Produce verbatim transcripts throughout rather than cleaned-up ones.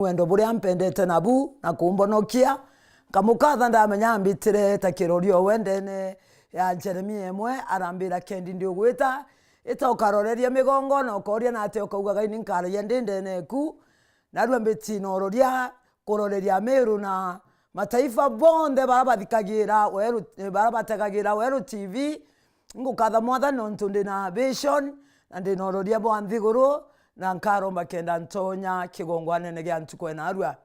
wendo buria ampendete nabu na kumbonokia, nkamukatha ndamenya ambitire ta kirorio we ndene ya Jeremia imwe, arambira, "Kendi ndi ugwita, ita ukarorerie migongo na ukoria na atia ukaugaga ini nkaragia ndi ndene eku." Narua mbiti na uroria kuroreria Meru na mataifa bonthe bara bathikagira Weru, bara bategagira Weru T V, Ngukatha Mwathani nontu ndi na vision na ndi na uroria bwa nthiguru, na nkaromba kenda ntonya kigongwanene gia ntuku ya narua.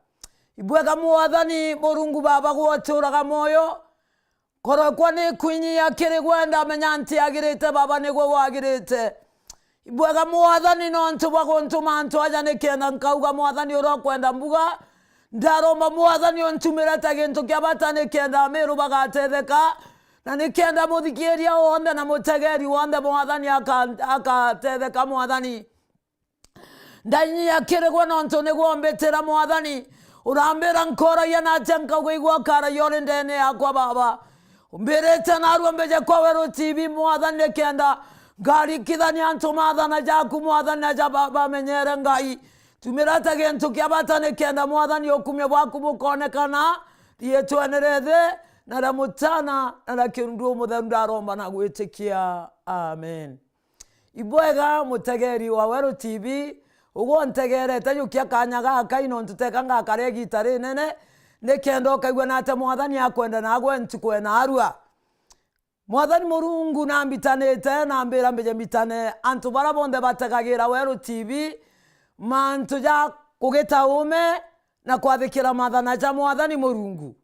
Ibwega Mwathani Murungu Baba gwe uturaga mwoyo, korokwa ni kwinyia kiri gwe ndamenya ntiagirite, Baba nigwe wagirite. Ibwega Mwathani nontu bwa guntuma antu aja nikenda nkauga Mwathani uria ukwenda mbuga. Ndaromba Mwathani untumire ta gintu kia bata nikenda Amiru bagatetheka, na nikenda muthikiria wonthe na mutegeri wonthe Mwathani aka-, agatetheka Mwathani. Ndainyia kiri gwe nontu nigwe umbitira Mwathani. Urambira nkoragia na atia nkauga igwe ukaragia uri ndene yakwa Baba. Umbirite narua mbije kwa Weru T V Mwathani nikenda ngarikithania antu maathana jaku Mwathani na ja ba-, bamenyere Ngai. Tumira ta gintu kia bata nikenda Mwathani ukumio bwaku bukonekana riitwene rithi na ria Mutana na ria Kirundu Umutheru ndaromba na gwitikia. Amen. Ibwega mutegeri wa Weru T V, ugwe untegerete jukia kanya gaka i nontu teka ngakaria igita rinene, nikenda ukaigua na atia Mwathani akwenda nagwe ntuku ya narua. Mwathani Murungu nambitanite, nambira mbije mbitane antu bara bonthe bategagira Weru T V, mantu ja kugita ume na kwathikira maathana ja Mwathani Murungu.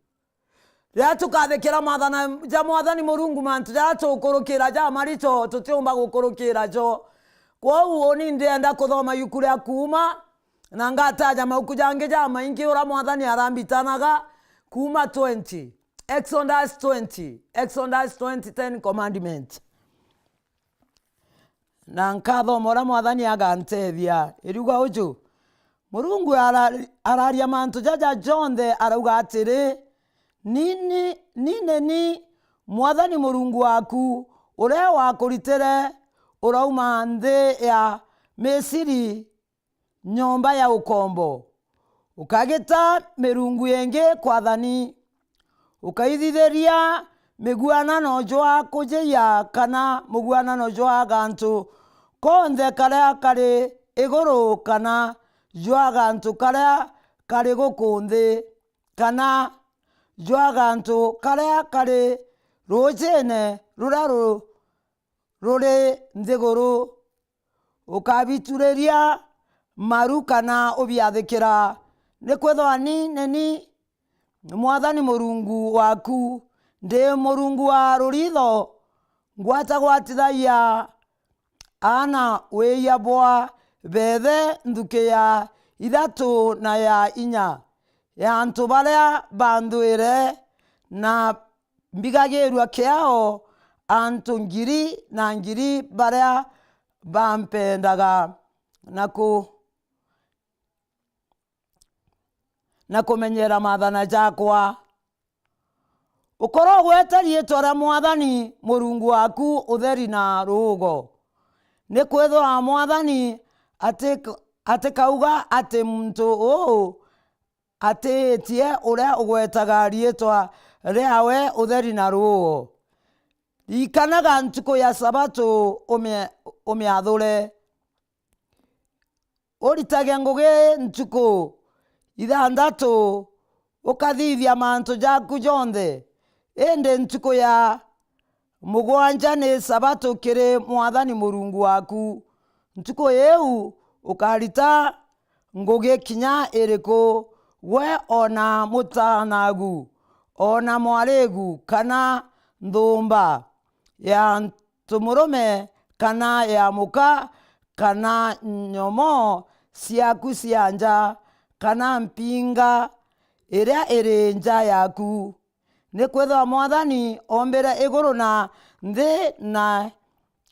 Riria tukathikira maathana ja Mwathani Murungu, mantu jaria tukurukira jamaritu, tutiumba gukurukira jo. Kwou uni ndienda kuthoma iuku ria Kuuma, na ngataja mauku jangi jamaingi uria Mwathani arambitanaga. Kuuma twenty, Exodus twenty, Exodus twenty, Ten Commandments. Na nkathoma uria Mwathani agantethia. Iriuga uju, Murungu ara-, araria mantu jaja jonthe, arauga atiri, "Ni, ni, ni, ni, ni Mwathani Murungu waku, uria wakuritire urauma nthi ya Misiri, nyomba ya ukombo, ukagita mirungu ingi kwathani, ukaithithiria miguanano jwa kujiia kana muguanano jwa gantu konthe karia kari iguru kana jwa gantu karia kari guku nthi, kana jwa gantu karia kari ruujine ruria ru-, ruri nthiguru." Ukabituriria maru kana ubiathikira, nikwithirwa ni, ni ni Mwathani Murungu waku, ndi Murungu wa ruritho, ngwatagwatithagia aana wiia bwa beethe nthuki ya ithatu na ya inya ya antu baria banthwire, na mbigagirua kiao antu ngiri na ngiri baria bampendaga na ku-, na kumenyera maathana jakwa. Ukorwo ugwete riitwa ria Mwathani Murungu waku utheri na ruugo, nikwithirwa Mwathani atik-, atikauga ati muntu uu atiitie uria ugwetaga riitwa riawe utheri na ruuo. Ririkanaga ntuku ya Sabato umia-, umiathure. Uritage ngugi ntuku ithanthatu, ukathithia mantu jaku jonthe, indi ntuku ya mugwanja ni Sabato kiri Mwathani Murungu waku. Ntuku iu ukarita ngugi kinya iriku, gwe o na mutanagu, o na mwarigu, kana nthumba ya ntumurume, kana ya muka, kana nyomo ciaku cia nja, kana mpinga iria iri nja yaku. Nikwithirwa Mwathani oombire iguru na nthi na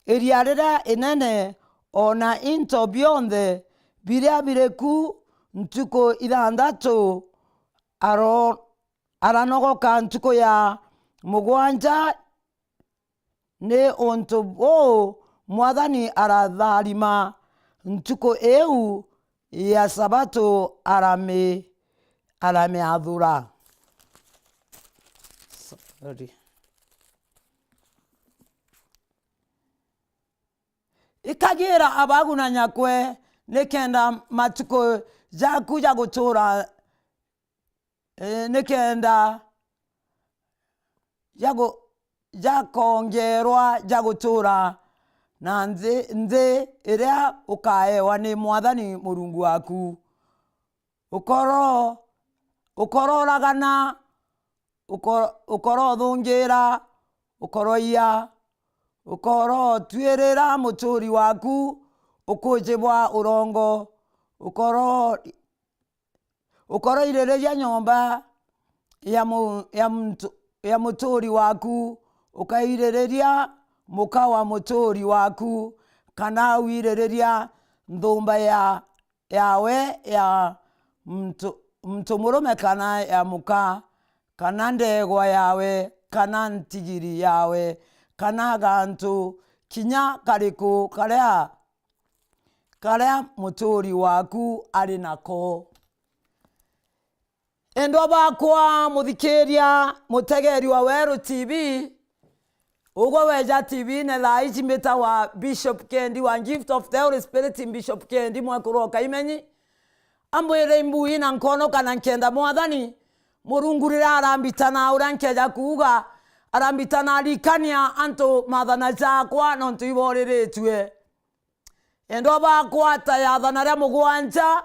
iria riria inene, o na into bionthe biria biri ku ntuku ithanthatu. Aro-, aranogoka ntuku ya mugwanja. Ni untu buu Mwathani aratharima ntuku iu ya Sabato arami-, aramiathura. Sorry. Ikagira abagu na nyakwe, nikenda matuku jaku ja gutura, eh, nikenda jagu-, jakongerwa ja gutura na nthi, nthi iria ukaewa ni Mwathani Murungu waku. Ukoro-, ukorooragana, uko-, ukorothungira, ukoroiya, ukorotuirira muturi waku ukuji bwa urongo, ukoro-, ukoroiririria nyomba ya mu-, ya muntu-, ya muturi waku, ukaiririria muka wa muturi waku, kana uiririria nthumba ya yawe ya muntu, muntu murume kana ya muka, kana ndegwa yawe, kana ntigiri yawe, kana gantu kinya kariku karia, karia muturi waku ari nako. Endwa bakwa, muthikiria, mutegeri wa Weru T V, ugwe weja T V-ine thaa iji, mbitawa Bishop Kendi wa Gift of the Holy Spirit, Bishop Kendi mwekuru o Kaimenyi. Ambwire imbui na nkonoka na nkenda Mwathani Murungu riria arambitana, uria nkeja kuuga, arambitana arikania antu maathana jakwa nontu ibooriritue. Endwa bakwa, ta yaathana ria mugwanja,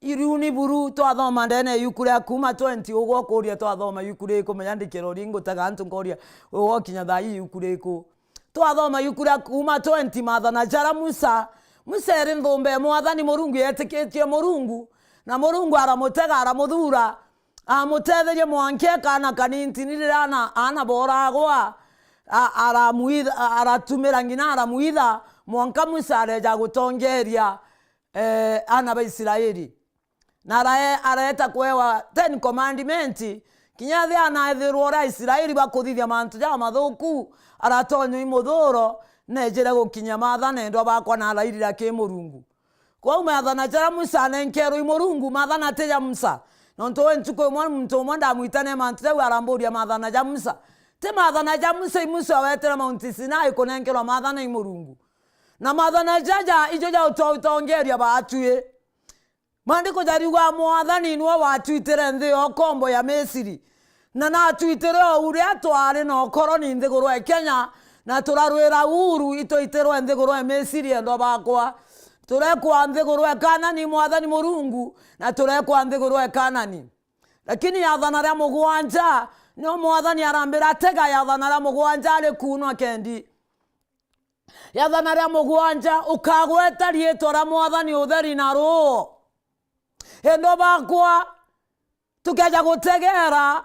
iruni buru twathoma ndene ya iuku ria Kuuma twenty, ugwe ukuuria twathoma iuku riku, menya ndikirori ngutega antu nkooria, ugwe ukinya thaa ii iuku riku? Twathoma iuku ria Kuuma twenty, maathana jaria Musa, Musa eri nthumba ya Mwathani Murungu yeetikitie Murungu, na Murungu aramutega, aramuthuura, amuteetherie mwanka kaana kanintini riria aana, aana booragwa, a-, aramuitha-, a-, aratumira ngina aramuitha, mwanka Musa areeja gutongeeria, eh, aana ba Israeli. Na arae-, areeta kwewa Ten Commandment, kinya athi aana ethirwa uria Israeli bakuthithia mantu jamathuuku, aratonya i muthuuro, neejire gukinyia maathana, endwa bakwa, na arairira ki Murungu. Kwou maathana jaria Musa anenkerwe i Murungu, maathana ti ja Musa. Nontu we ntuku imwe muntu umwe ndamwitania mantu jau, arambuuria, "Maathana ja Musa? Ti maathana ja Musa, i Musa weetire Mount Sinai kunenkerwa maathana i Murungu? Na maathana jaja ijo ja uto-, utongeeria baatui." Maandiko jariuga, "Mwathani niwe waatwitire nthi ya ukombo ya Misiri, na naatwitire o uria twaari na ukoroni nthiguru e Kenya, na turarwira uhuru itwitirwe nthiguru e Misiri, endwa bakwa. Turekwa nthiguru e Kanani, Mwathani Murungu, na turekwa nthiguru e Kanani." Lakini yaathana ria mugwanja, nio Mwathani arambira, "Tega yaathana ria mugwanja ari kuunwa kendi. Yaathana ria mugwanja, ukagweta riitwa ria Mwathani utheri na ruuo." Endwa bakwa, tukeja gutegeera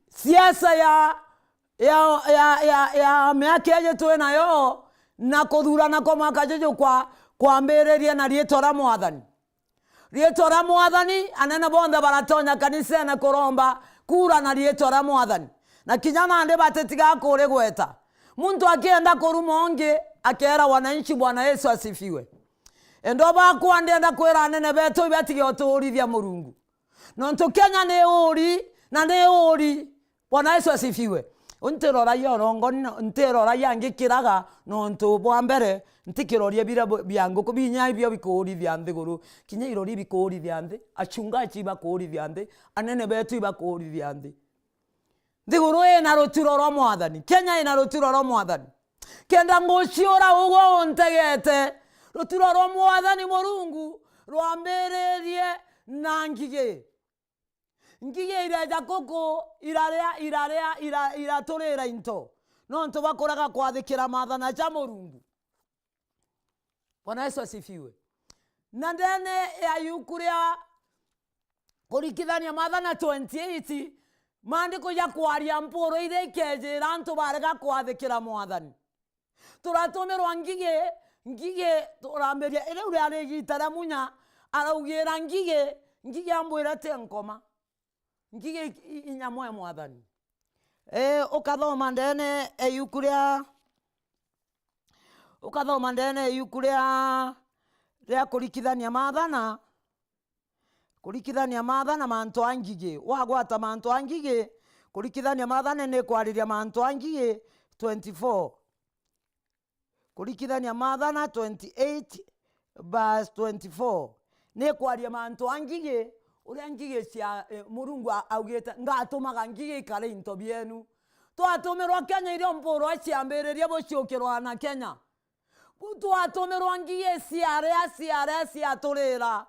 siasa ya, ya, ya, ya, ya miaka iji twi nayo, na kuthuurana kwa mwaka juju kwa, kwambiririe na riitwa ria Mwathani. Riitwa ria Mwathani, anene bonthe baratonya kanisene kuromba kuura na riitwa ria Mwathani. Na kinya nandi batitigaa kurigweta. Muntu akienda kuruma ungi, akeera wananchi, "Bwana Yesu asifiwe." Endwa bakwa, ndienda kwira anene beetu ibatige utuurithia Murungu. Nontu Kenya ni uuri, na ni uuri. Bwana Yesu asifiwe. Ntiroragia urongo, ntiroragia ngikiraga, nontu bwa mbere, ntikiroria biria bu-, bia nguku, binya ibio bikuurithia nthiguru. Kinya irori bikuurithia nthi, achungaji ibakuurithia nthi, anene beetu ibakuurithia nthi. Nthiguru ina ruturo rwa Mwathani, Kenya ina ruturo rwa Mwathani. Kenda nguciura ugwe untegete, ruturo rwa Mwathani Murungu rwambiririe na ngigi. Ngigi iria ja kuku iraria, iraria, ira-, iraturira into, nontu bwa kurega kwathikira maathana ja Murungu. Bwana Yesu asifiwe. Na ndene ya iuku ria Kurikithania maathana twenty-eight, maandiko jakwaria mpuro iria ikeejira antu barega kwathikira Mwathani. Turatumirwa ngigi, ngigi turambiria, riu riari igiita ria Munya, araugira ngigi, ngigi ambwira ti nkoma. Ngigi i, i, inyamwe Mwathani. Ee, ukathoma ndene ya iuku ria, ukathoma ndene ya iuku ria, ria kurikithania maathana, kurikithania maathana mantu a ngigi. Wagwata mantu a ngigi, kurikithania maathana ni kwariria mantu a ngigi twenty-four. Kurikithania maathana twenty-eight verse twenty-four. Ni kwaria mantu a ngigi, uria ngigi cia, eh, Murungu a-, augite, "Ngatumaga ngigi ikare into bienu." Twatumirwa Kenya irio mpurwa ciambiririe buciukirwa na Kenya. Twatumirwa ngigi ciaria, ciaria, ciaturira.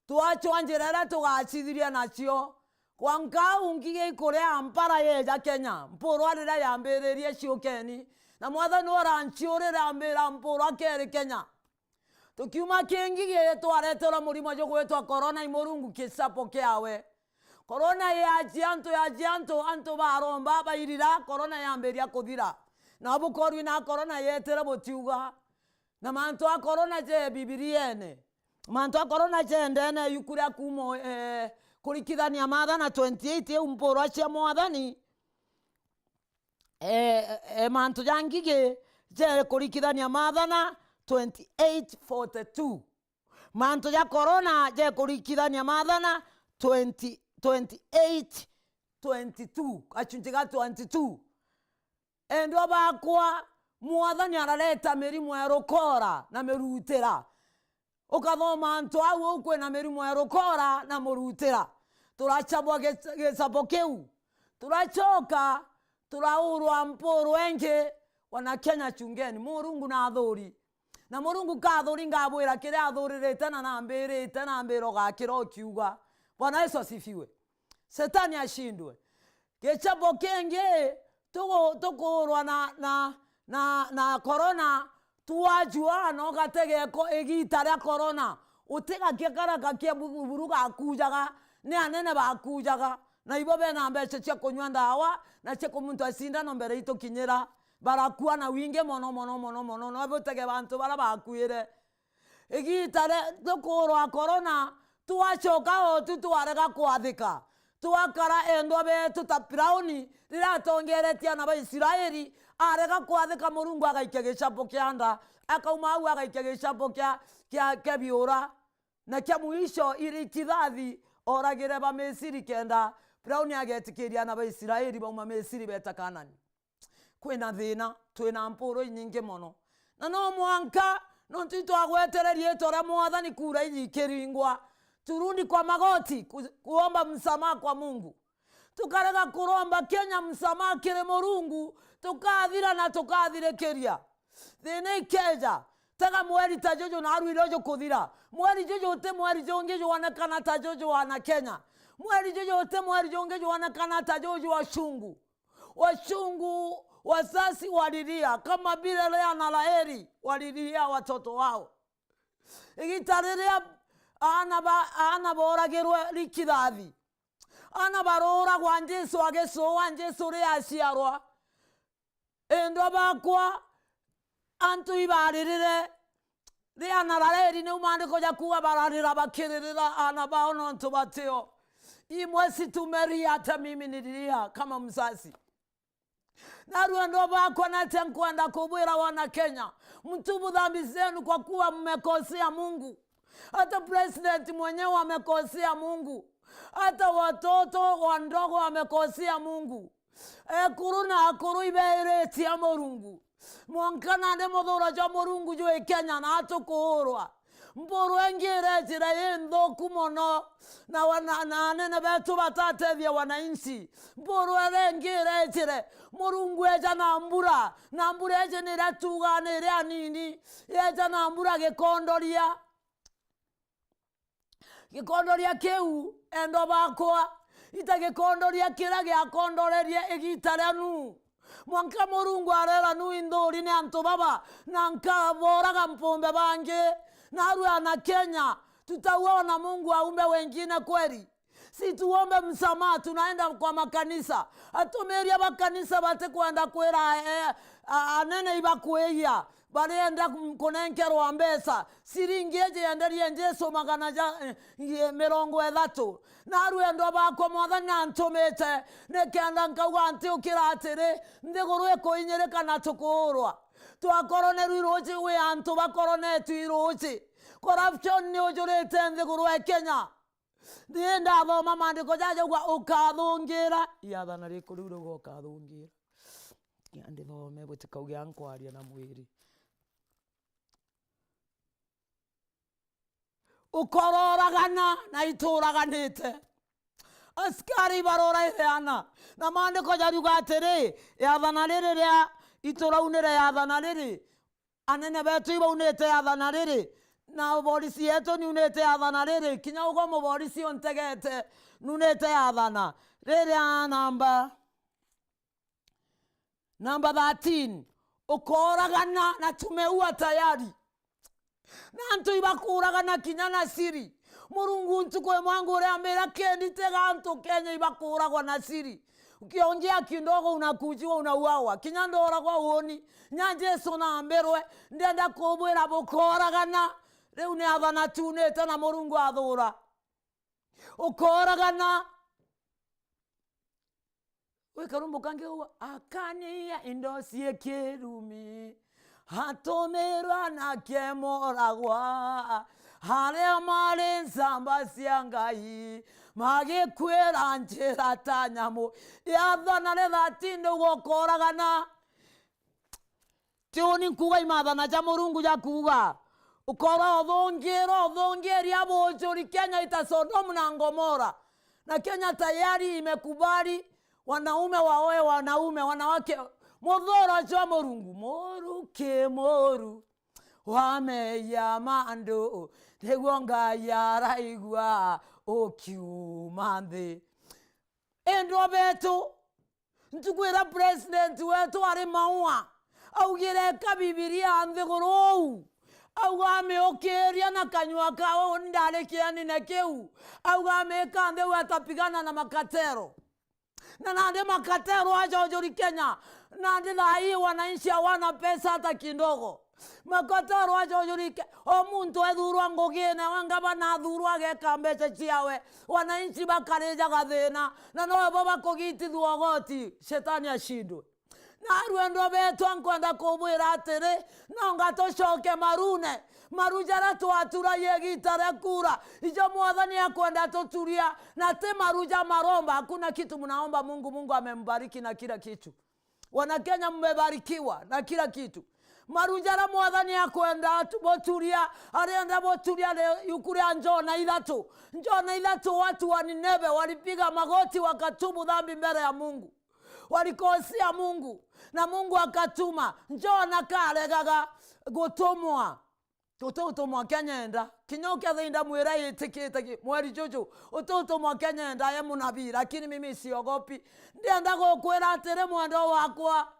Twacwa njira iria tugacithiria nacio. Kwa nkau ngigi ikuria mpara yeja Kenya, mpurwa riria yambiririe ciukeni, na Mwathani uranciurire ambira mpurwa keri Kenya. Tukiuma ki ngigi, twareterwa murimo jugwitwa corona, i Murungu kicapo kiawe. Corona yaji antu, yaji antu, antu baromba, bairira, corona yambiria kuthira. Na bukorwi na corona yetire butiuga. Na mantu a corona je Bibiriene. Mantu a corona je ndene yuku ria kuuma, eh, kurikithania maathana twenty-eight iu mpurwa cia Mwathani. Eh, eh, mantu ja ngigi je kurikithania maathana twenty-eight forty-two. Mantu ja corona je kurikithania maathana twenty, twenty-eight twenty-two, gachunchi ga twenty-two. Endwa bakwa, Mwathani arareta mirimo ya rukora na mirutira. Ukathoma antu au, au kwina mirimo ya rukora na murutira. Turacabwa gi-, gicapo kiu. Turacoka, turaurwa mpurwa ingi, wana Kenya chungeni. Murungu na athuri. Na Murungu ka athuri ngabwira kiria athuririte na nambirite, nambira ugakira ukiuga. Bwana Yesu asifiwe. Setani ashindwe. Gichapo kingi tugu-, tukuurwa na, na, na, na corona, twajua na ugatega iko-, igiita ria corona, utigakia karaka kia bu-, buru gakujaga, ni anene bakujaga, na ibo bena mbeca cia kunyua ndawa na cia kumuntua cindano mbere itukinyira, barakua na wingi mono, mono, mono, mono, no butege bantu bara bakuire. Igiita ria tukuurwa corona, twacoka o tu twarega kwathika. Twakara endwa beetu ta Firauni, riria atongeretie aana ba Israeli, arega kwathika, Murungu agaikia gichapo kia nda, akauma au agaikia gichapo kia, kia, kia biura, na kia mwisho irikithathi oragire ba Misiri kenda Firauni agetikiria aana ba Israeli bauma Misiri beeta Kanani. Kwina thina, twina mpuru inyingi mono. Na no mwanka, nontu itwagwetere riitwa ria Mwathani, kura ijikiringwa, turudi kwa magoti ku-, kuomba msamaha kwa Mungu. Tukarega kuromba Kenya msamaha kiri Murungu, tukathira na tukathirikiria. Thina ikeja, tega mweri ta juju naarua irio jukuthira. Mweri juju uti mweri jungi jwonekana ta juju wana Kenya. Mweri juju uti mweri jungi jwonekana ta juju wachungu. Wachungu, wazazi walilia, kama vile Lea na Raheli walilia watoto wao. Igiita riria aana ba-, aana booragirwe rikithathi, aana barooragwa Jesu agicua, Jesu riria aciarwa, endwa bakwa, antu ibaririre, Lea na Raheli, niu maandiko jakuuga bararira bakiririra aana bao nontu batio. Imwe situmelia, hata mimi nililia kama mzazi. Na rwendo bakwa, natia nkwenda kubwira wana Kenya, mtubu dhambi zenu, kwa kuwa mmekosea Mungu. Hata president mwenyewe amekosea Mungu. Hata watoto wandogo wamekosea Mungu. Ekuru na akuru ibeiritie Murungu. Mwanka nandi muthuro jwa Murungu jwi Kenya na tukuurwa. Mpuru ingi irejire i nthuku mono, na wana-, na anene betu batatethia wananchi. Mpuru iria ingi irejire, Murungu eja na mbura, na mbura iji niria tuugaa ni iria nini, yeja na mbura gikondoria. Gikondoria kiu, endwa bakwa, ita gikondoria kiria giakondorerie igiita ria Nuhu. Mwanka Murungu areera Nuhu, "Inthuri ni antu baba, na nkabooraga mpumbe bangi." Narua na Kenya, tutaua ona Mungu aumbe wengine kweli? Si tuombe msamaha, tunaenda kwa makanisa. Atumiria ba kanisa batikwenda kwira, eh, a-, anene ibakwiya. Barienda kum-, kunenkerwa mbeca. Ciringi iji yenderie Jesu magana ja, eh, mirongo ithatu. Narua endwa bakwa, Mwathani antumite, nikenda nkauga ntiukira atiri, nthiguru ikuinyirika na tukuurwa. Twakoronerwa iruuji wi antu bakoronetwe iruuji. Corruption ni ujurite nthiguru e Kenya. Ni ndathoma maandiko jaja uga, "Ukathungira." Iathana riku riu riuga ukathungira? Ndithome butikauge ankwaria na mwiri. Ukororagana na ituraganite. Askari ibarora ireana. Na maandiko jariuga atiri, iathana riri ria ituraunire iathana riri, anene betu ibaunite iathana riri, na borisi yetu niunite iathana riri, kinya ugo muborisi untegete, nunite iathana riri a namba Namba thirteen, ukooragana na tumeua tayari. Na antu ibakuuragana kinya na siri. Murungu ntuku imwe angu uria ambira, "Kendi tega antu Kenya ibakuuragwa na siri. Ukiongea kidogo unakujiwa, unauawa. Kinya ndoragwa uuni." Nya Jesu naambirwe, ndienda kubwira bukooragana. Riu ni athana tunite na Murungu athuura. Ukooragana. Wi karumbu kangi ugwa, "Akaniia indo cie kirumi, atumirwa nake mooragwa, aria mari nsamba cia Ngai, magikwira njira ta nyamu." Iathana ri thirteen riu ukooragana. Ti uni nkuuga, i maathana ja Murungu ja kuuga. Ukoora uthungiira, uthungiiria buujuri Kenya ita Sodomu na Gomora. Na Kenya tayari imekubali wanaume waoe wanaume, wanawake. Muthuuro jwa Murungu, muruki muru wa meeyia ma andu, niguo Ngai araigua ukiuma nthi. Endwa betu, ntuku iria president wetu ari maua, augire eka Bibilia nthiguru uu, auga amiukiiria na kanyua kao, ndari kianine kiu, auga amika nthi uu atapigana na makatero. Na nandi makatero ajojuri Kenya, nandi thaa hii wananchi hawana pesa hata kidogo. Makatero ajojuri Ke-, o muntu ethurwa ngugine, we ngavana athurwa ageka mbeca ciawe, wananchi bakarijaga thina, na nobo bakugitithua ugoti, shetani ashindwe. Na aru endwa betu, nkwenda kubwira atiri, nonga tucoke marune, maru jaria twaturagia igiita ria kuura, ijo Mwathani akwenda tuturia, na ti maru ja maromba. Hakuna kitu mnaomba Mungu, Mungu amembariki na kila kitu. Wanakenya mmebarikiwa na kila kitu. Maru jaria Mwathani akwenda tu-, buturia, arienda buturia ri-, iuku ria Jona ithatu. Jona ithatu, watu wa Nineve walipiga magoti wakatubu dhambi mbele ya Mungu. Walikosia Mungu, na Mungu akatuma. Jona karegaga gutumwa. Uti utumwa Kenya enda. Kinya ukethira ndamwira itikite ki-, mweri juju, uti utumwa Kenya enda ye munabii, lakini mimi siogopi. Ndienda gukwira atiri, mwendwa wakwa,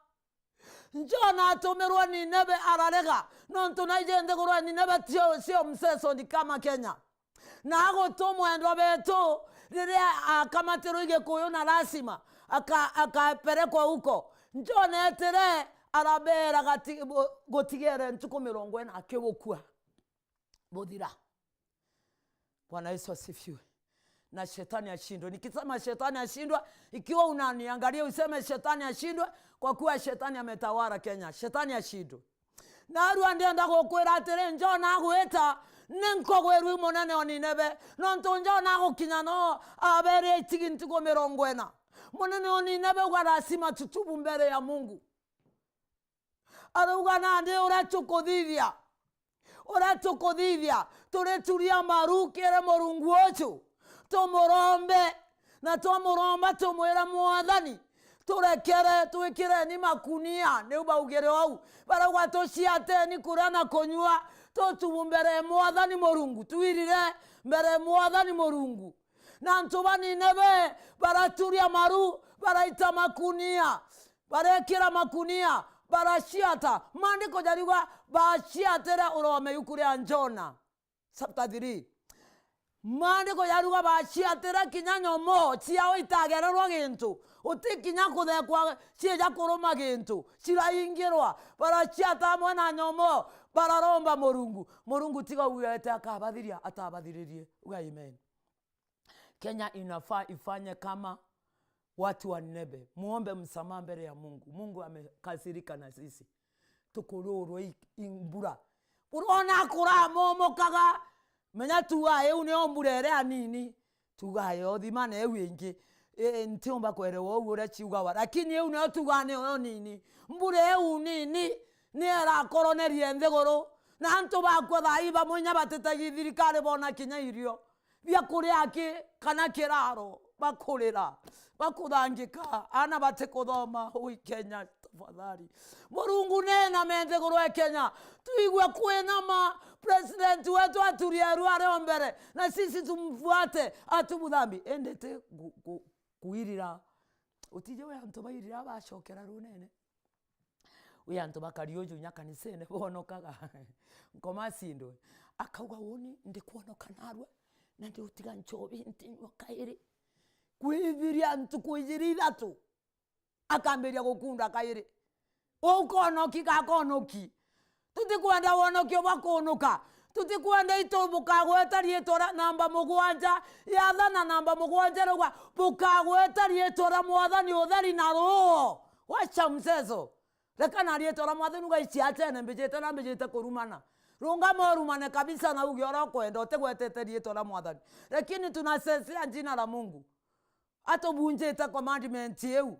Jona atumirwe Nineve ararega, nontu naiji nthiguru ya Nineve tio, sio mseso ni kama Kenya. Na agutumwa endwa betu, riria akamatirwe i Gikuyu na lazima aka-, akaperekwa huko. Jona etire, arabeera gati-, bu-, gutigere ntuku mirongo ina akibukua. Buthira. Bwana Yesu asifiwe. Na shetani ashindwe. Nikisema shetani ashindwe, ikiwa unaniangalia useme shetani ashindwe, kwa kuwa shetani ametawala Kenya. Shetani ashindwe. Narua ndienda gukwira atiri, Jona agwita, ni nkugwirua i munene o Nineve, nontu Jona agukinya no aberia itigi ntuku mirongo ina. Munene o Nineve uga, "Lazima tutubu mbere ya Mungu." Arauga, "Nandi uria tukuthithia, uria tukuthithia, turituria maru kiri Murungu uju, tumurombe, na twamuromba tumwire, Mwathani, turekere, twikireni makunia." Niu baugire ou. Barauga, "Tuciateni kuria na kunyua, tutubu mbere ya Mwathani Murungu, twirire mbere ya Mwathani Murungu." Na antu ba Nineve baraturia maru, baraita makunia, barekira makunia, baraciata. Maandiko jariuga baciatire urome iuku ria Jona. Chapter three. Maandiko jariuga baciatire kinya nyomo ciao itagererwa gintu, uti kinya kuthekwa cieja kuruma gintu, ciraingirwa, baraciata amwe na nyomo, bararomba Murungu. Murungu tiga ugete akabathiria, atabathiririe. Uga amen. Kenya inafaa ifanye kama watu wa Nineve. Muombe msamaha mbele ya Mungu. Mungu amekasirika na sisi. Tukururwe i, i mbura. Urona akura amomokaga, menya tugaa iu nio mbura iria nini. Tugaa yo thima na iu ingi. I, ntiumba kwerewa uu uria ciugawa, lakini iu nio tugaa nio yo nini. Mbura iu nini, ni irakoronerie nthiguru. Na antu bakwa thaa ii bamwe inya batitegi thirikari bona kinya irio bia kuria ki kana kiraro, bakurira, bakuthangika, ana batikuthoma. Ui Kenya, tafadhali. Murungu, neena me nthiguru e Kenya, tuigue kwinama, president wetu aturie aru ario mbere, na sisi tumfuate, atubuthambi. Indi ti ku-, ku-, kuirira. Utiji we antu bairira bacokera runene. Wi antu bakari uju inya kanisene bonokaga. Nkoma cindwe. Akauga, uuni ndikwonoka narua, na ndiutiga nchobi ntinywa kairi. Kwithiria ntuku ijiri ithatu, akambiria gukunda kairi. Uu konoki gakonoki. Tutikwenda wonokio bwa kunuka. Tutikwenda itu bukagweta riitwa ria namba mugwanja. Yathana namba mugwanja, rauga, bukagweta riitwa ria Mwathani utheri na ruu. Wacha mchezo. Reka na riitwa ria Mwathani, uga, ici achene, mbijite na mbijite kurumana. Rungama urumane kabisa na uge uria ukwenda, utigwetete riitwa ria Mwathani. Lakini tunasesea jina la Mungu. Atubunjite commandment iu.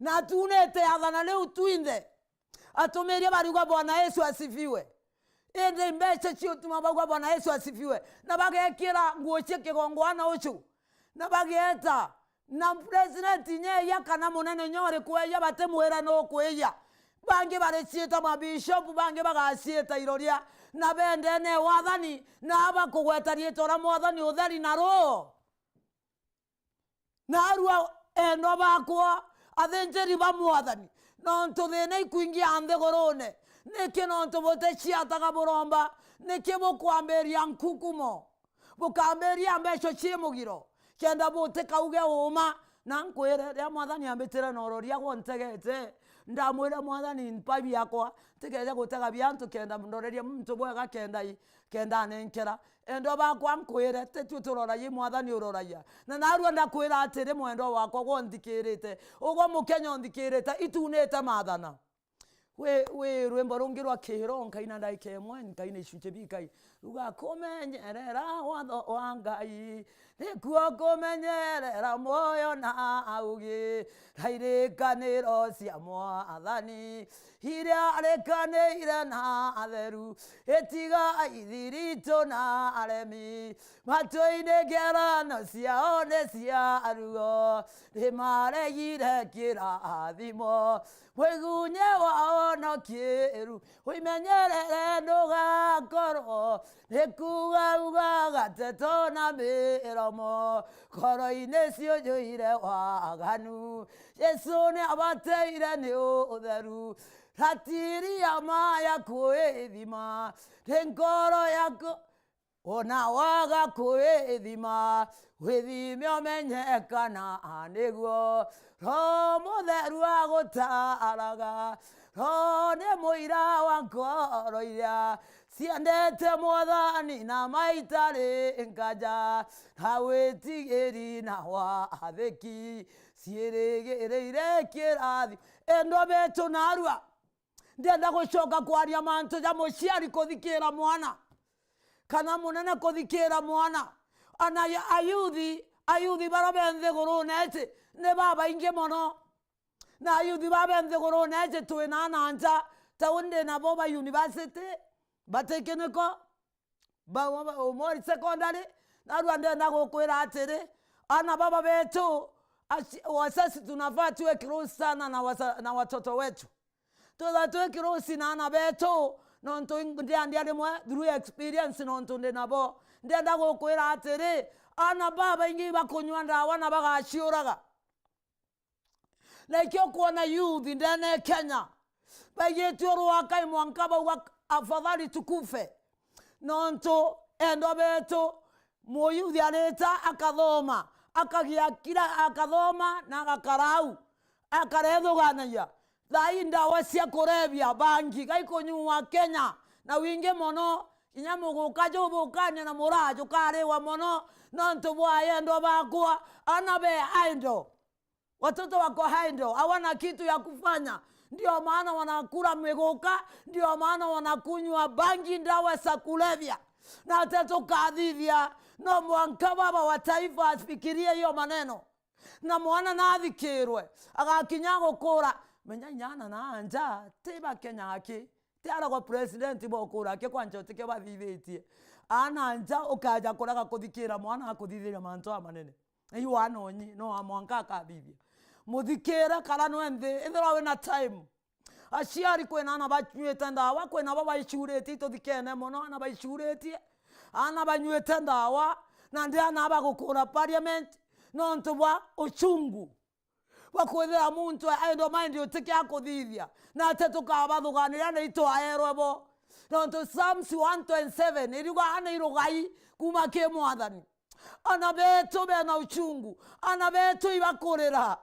Na atunite athana riu twinthe. Atumiria bariuga, "Bwana Yesu asifiwe." Indi mbeca ciutuma bauga, "Bwana Yesu asifiwe." Na bagekira nguo cia kigongwana ucu. Na bageeta. Na president inya eya kana munene inya uriku eya, batimwira nukwiyia. Bangi bariciita mabishopu, bangi bagaciita iroria. Na bendene wathani, na bakugweta riitwa ria Mwathani utheri na ruu. Naarua endwa bakwa, athinjiri ba Mwathani, nontu thiina ikwingi a nthigurune, niki nontu buticiataga buromba? Niki bukwambiria nkukumo, bukambiria mbeca cii mugiro, kenda butikauge uuma? Na nkwire, riria Mwathani ambitire na uroria gwo ntegete, ndamwira, Mwathani, mpa biakwa, ntikeje gutega bia antu, kenda ndorerie muntu bwega, kenda i-, kenda anenkera. Endwa bakwa, nkwire, titui turoragia, i Mwathani uroragia. Na narua ndakwira atiri, mwendwa wakwa, gwe unthikirite, ugwe Mukenya unthikirite, itunite maathana. Wi, wi rwimbo rungi rwa kiiro, nkaina ndaika imwe, nkaina icuki bikai. Ruga, kumenyerera watho wa Ngai, nikuo kumenyerera mwoyo na augi, na irikaniro cia Mwathani. Iria arikanire na atheru, itigai thiritũ na aremi, matu-inĩ ngearano ciao nĩ cia ruo, nĩ maregire kĩrathimo, mwĩgunye wao no kĩru, wĩmenyerere ndũgakorwo nĩ kuuga uga gateto na mĩromo, ngoro-inĩ ciũjũire waganu. Jesu nĩ abateire nĩ ũtheru, ratiri ya ma ya kwĩthima, nĩ ngoro yaku, ona waga kwĩthima, wĩthime ũmenye kana nĩguo Roho Mũtheru agũtaaraga. Roho nĩ mũira wa ngoro iria ciendete Mwathani na maitarĩ ngaja, na wĩtigĩri na wathĩki ciĩrĩgĩrĩire kĩrathi. Endwa betu narua, ndienda gucoka kwaria mantu ja muciari kuthikira mwana, kana munene kuthikira mwana. Ana ya-, ayuthi, ayuthi bara be nthigurune iji ni babaingi mono. Na ayuthi ba be nthigurune iji twi na ana nja, ta u ndi nabo ba university, ba technical, ba, ba, ba, umwe secondary, narua ndenda gukwira atiri, ana baba betu, aci-, wasasi tunafaa tuwe close sana na wasa-, na watoto wetu. Twitha twi close na ana betu, nontu in-, ndiandia rimwe through experience, nontu ndi nabo. Ndienda gukwira atiri, ana babaingi ibakunyua ndawa na bagaciuraga. Na ikio kwona youth ndene ya Kenya baigitue rwakai mwanka bauga, "Afadhali tukufe." Nontu endwa betu, muyuthi arita akathoma, akagia kira, akathoma na agakara au, akarethuganagia. Thaa ii ndawa cia kurebia, bangi, gaikunyuwa Kenya na wingi mono, kinya muguka juthukania na muraa jukariwa mono nontu bwa endwa bakwa, ana be idle. Watoto wako idle, hawana kitu ya kufanya. Ndio maana wanakula miguka, ndio maana wanakunywa bangi, ndawa za kulevya. Na ate tukathithia, no mwanka baba wa taifa afikirie hiyo maneno. Na mwana nathikirwe, agakinya gukura, menya inya ana na anja, ti ba Kenya aki, ti aragwa president bokura aki, kwanja utikio bathithitie. Ana anja ukaja kuraga kuthikira mwana akuthithiria mantu amanene. Iu wana unyi, no a mwanka akathithia. Muthikire kara nwe nthi, ithirwa wina time. Aciari kwina ana banyuite ndawa, kwina bo baicuritie, ituthikene mono, ana baicuritie, ana banyuite ndawa, na ndi ana bagukura parliament, nontu bwa uchungu bwa kwithira muntu aendo maindi utikia kuthithia, na ati tukabathuganiria na itwaerwe bo. Nontu Psalms one twenty-seven iriuga, ana irugai kuma ki Mwathani. Ana betu bena uchungu, ana betu ibakurira.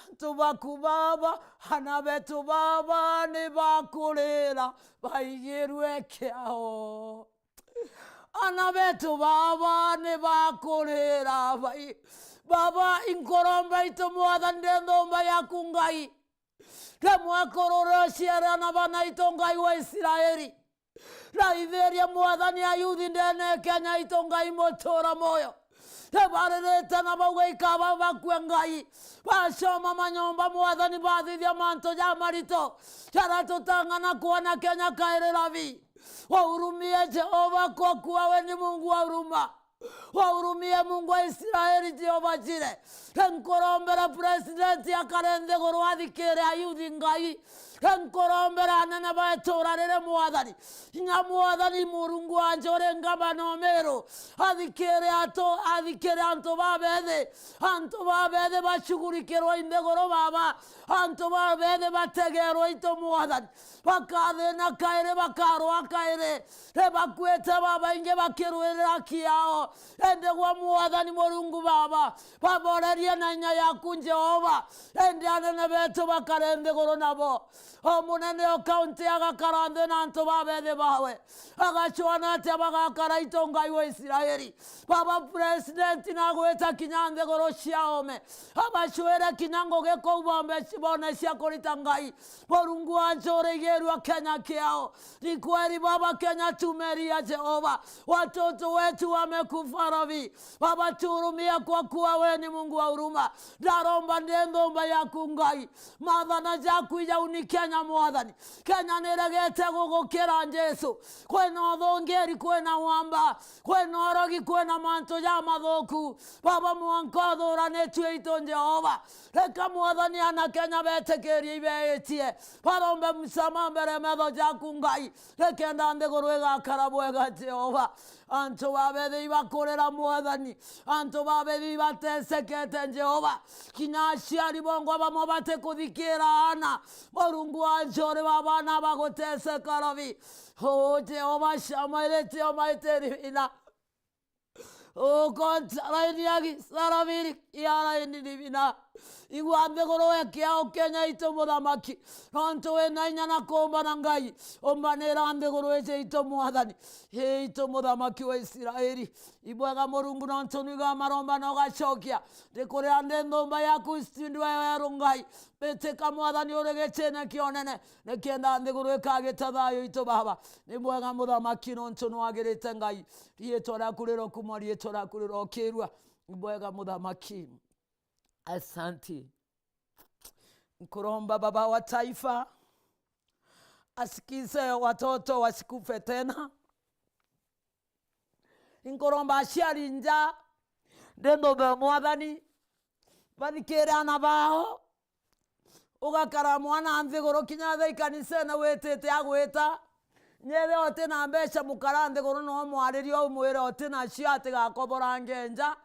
Antu baku baba, ana betu baba ni bakurira, baigirwe kiao. Ana betu baba ni bakurira, bai-, baba, inkuromba itu Mwathani, ndi nthumba yaku Ngai. Rimwe kurure uciare ana bana itu Ngai wa Israeli. Raithiria Mwathani ayuthi ndene ya Kenya itu Ngai mutura moyo. Ribaririte na bauga ikaba bakue Ngai. Bacoma manyomba Mwathani bathithia mantu ja marito. Jara tutang'ana kuona Kenya kairi rabi. Wahurumie Jehova kwa kuwa we ni Mungu wa huruma. Wahurumie Mungu wa Israeli, Jehova Jire. Rinkurombera president akare nthiguru athikire ayuthi Ngai. Rinkurombera anene ba itura riri Mwathani. Inya Mwathani Murungu wanje uri ngabana o Meru. Athikire atu, athikire antu babethi. Antu babethi bacugurikirwe i nthiguru baba. Antu babethi bategerwe itu Mwathani. Bakathina kairi, bakarwa kairi. Ribakuite babaingi bakirwirira kiao. Indi gwe Mwathani Murungu baba, baborerie na inya yaku Jehova. Indi anene betu bakare nthiguru nabo. O munene o kaunti agakara nthi na antu babethi bawe. Agacwana atia bagakara itu Ngai wa Israeli? Baba president nagwita kinya nthiguru cia ome. Abacwire kinya ngugi kuu bombe bone cia kurita Ngai. Murungu wanje urigirua Kenya kiao. Ni kweli Baba, Kenya tumelia Jehova. Watoto wetu wamekufa rabi. Baba, tuhurumia kwa kuwa we ni Mungu wa huruma. Ndaromba ndi nthumba yaku Ngai. Mathana jaku ijauni Kenya Mwathani. Kenya niregete gugukira Jesu. Kwina uthungiri, kwina wamba, kwina urogi, kwina mantu ja mathuku. Baba, mwanka uthuranitue itu Jehova. Reka Mwathani ana Kenya betikirie ibeetie. Barombe msamaha mbere metho jaku Ngai. Nikenda nthiguru igakara bwega Jehova. Antu babethi ibakurira Mwathani. Antu babethi ibatesekete Jehova. Kinya aciari bongwa bamwe batikuthikira ana. Murungu wanje uri baba ana baguteseka rabi. O Jehova Shama, iriti o maitiri bina. Ukonta raini ya gisarabiri ya raini ni bina. Igua nthiguru we kiao Kenya itu Muthamaki. Nontu wina inya na kuumba na Ngai. Umbanira nthiguru iji itu Mwathani. Ii itu Muthamaki wa Israeli. Ibwega Murungu nontu nwiga maromba na ugacokia. Ndikurira ndi nthumba yaku studio ya weru Ngai. Bitika Mwathani uri gitine kia unene. Nikenda nthiguru ikagita thayu itu Baba. Ni bwega Muthamaki nontu nwagirite Ngai. Riitwa riaku rirokumwa, riitwa riaku rirokirua. Ni bwega Muthamaki. Asanti. Nkuromba Baba wa taifa, asikize watoto wasikufe tena. Nkuromba aciari nja, ndi nthumba Mwathani, bathikire ana bao. Ugakara mwana nthiguru kinya thaa ikanisene witite agwita. Nyethira uti na mbeca mukara nthiguru no mwaririe umwire uti nacio atigakoborange nja.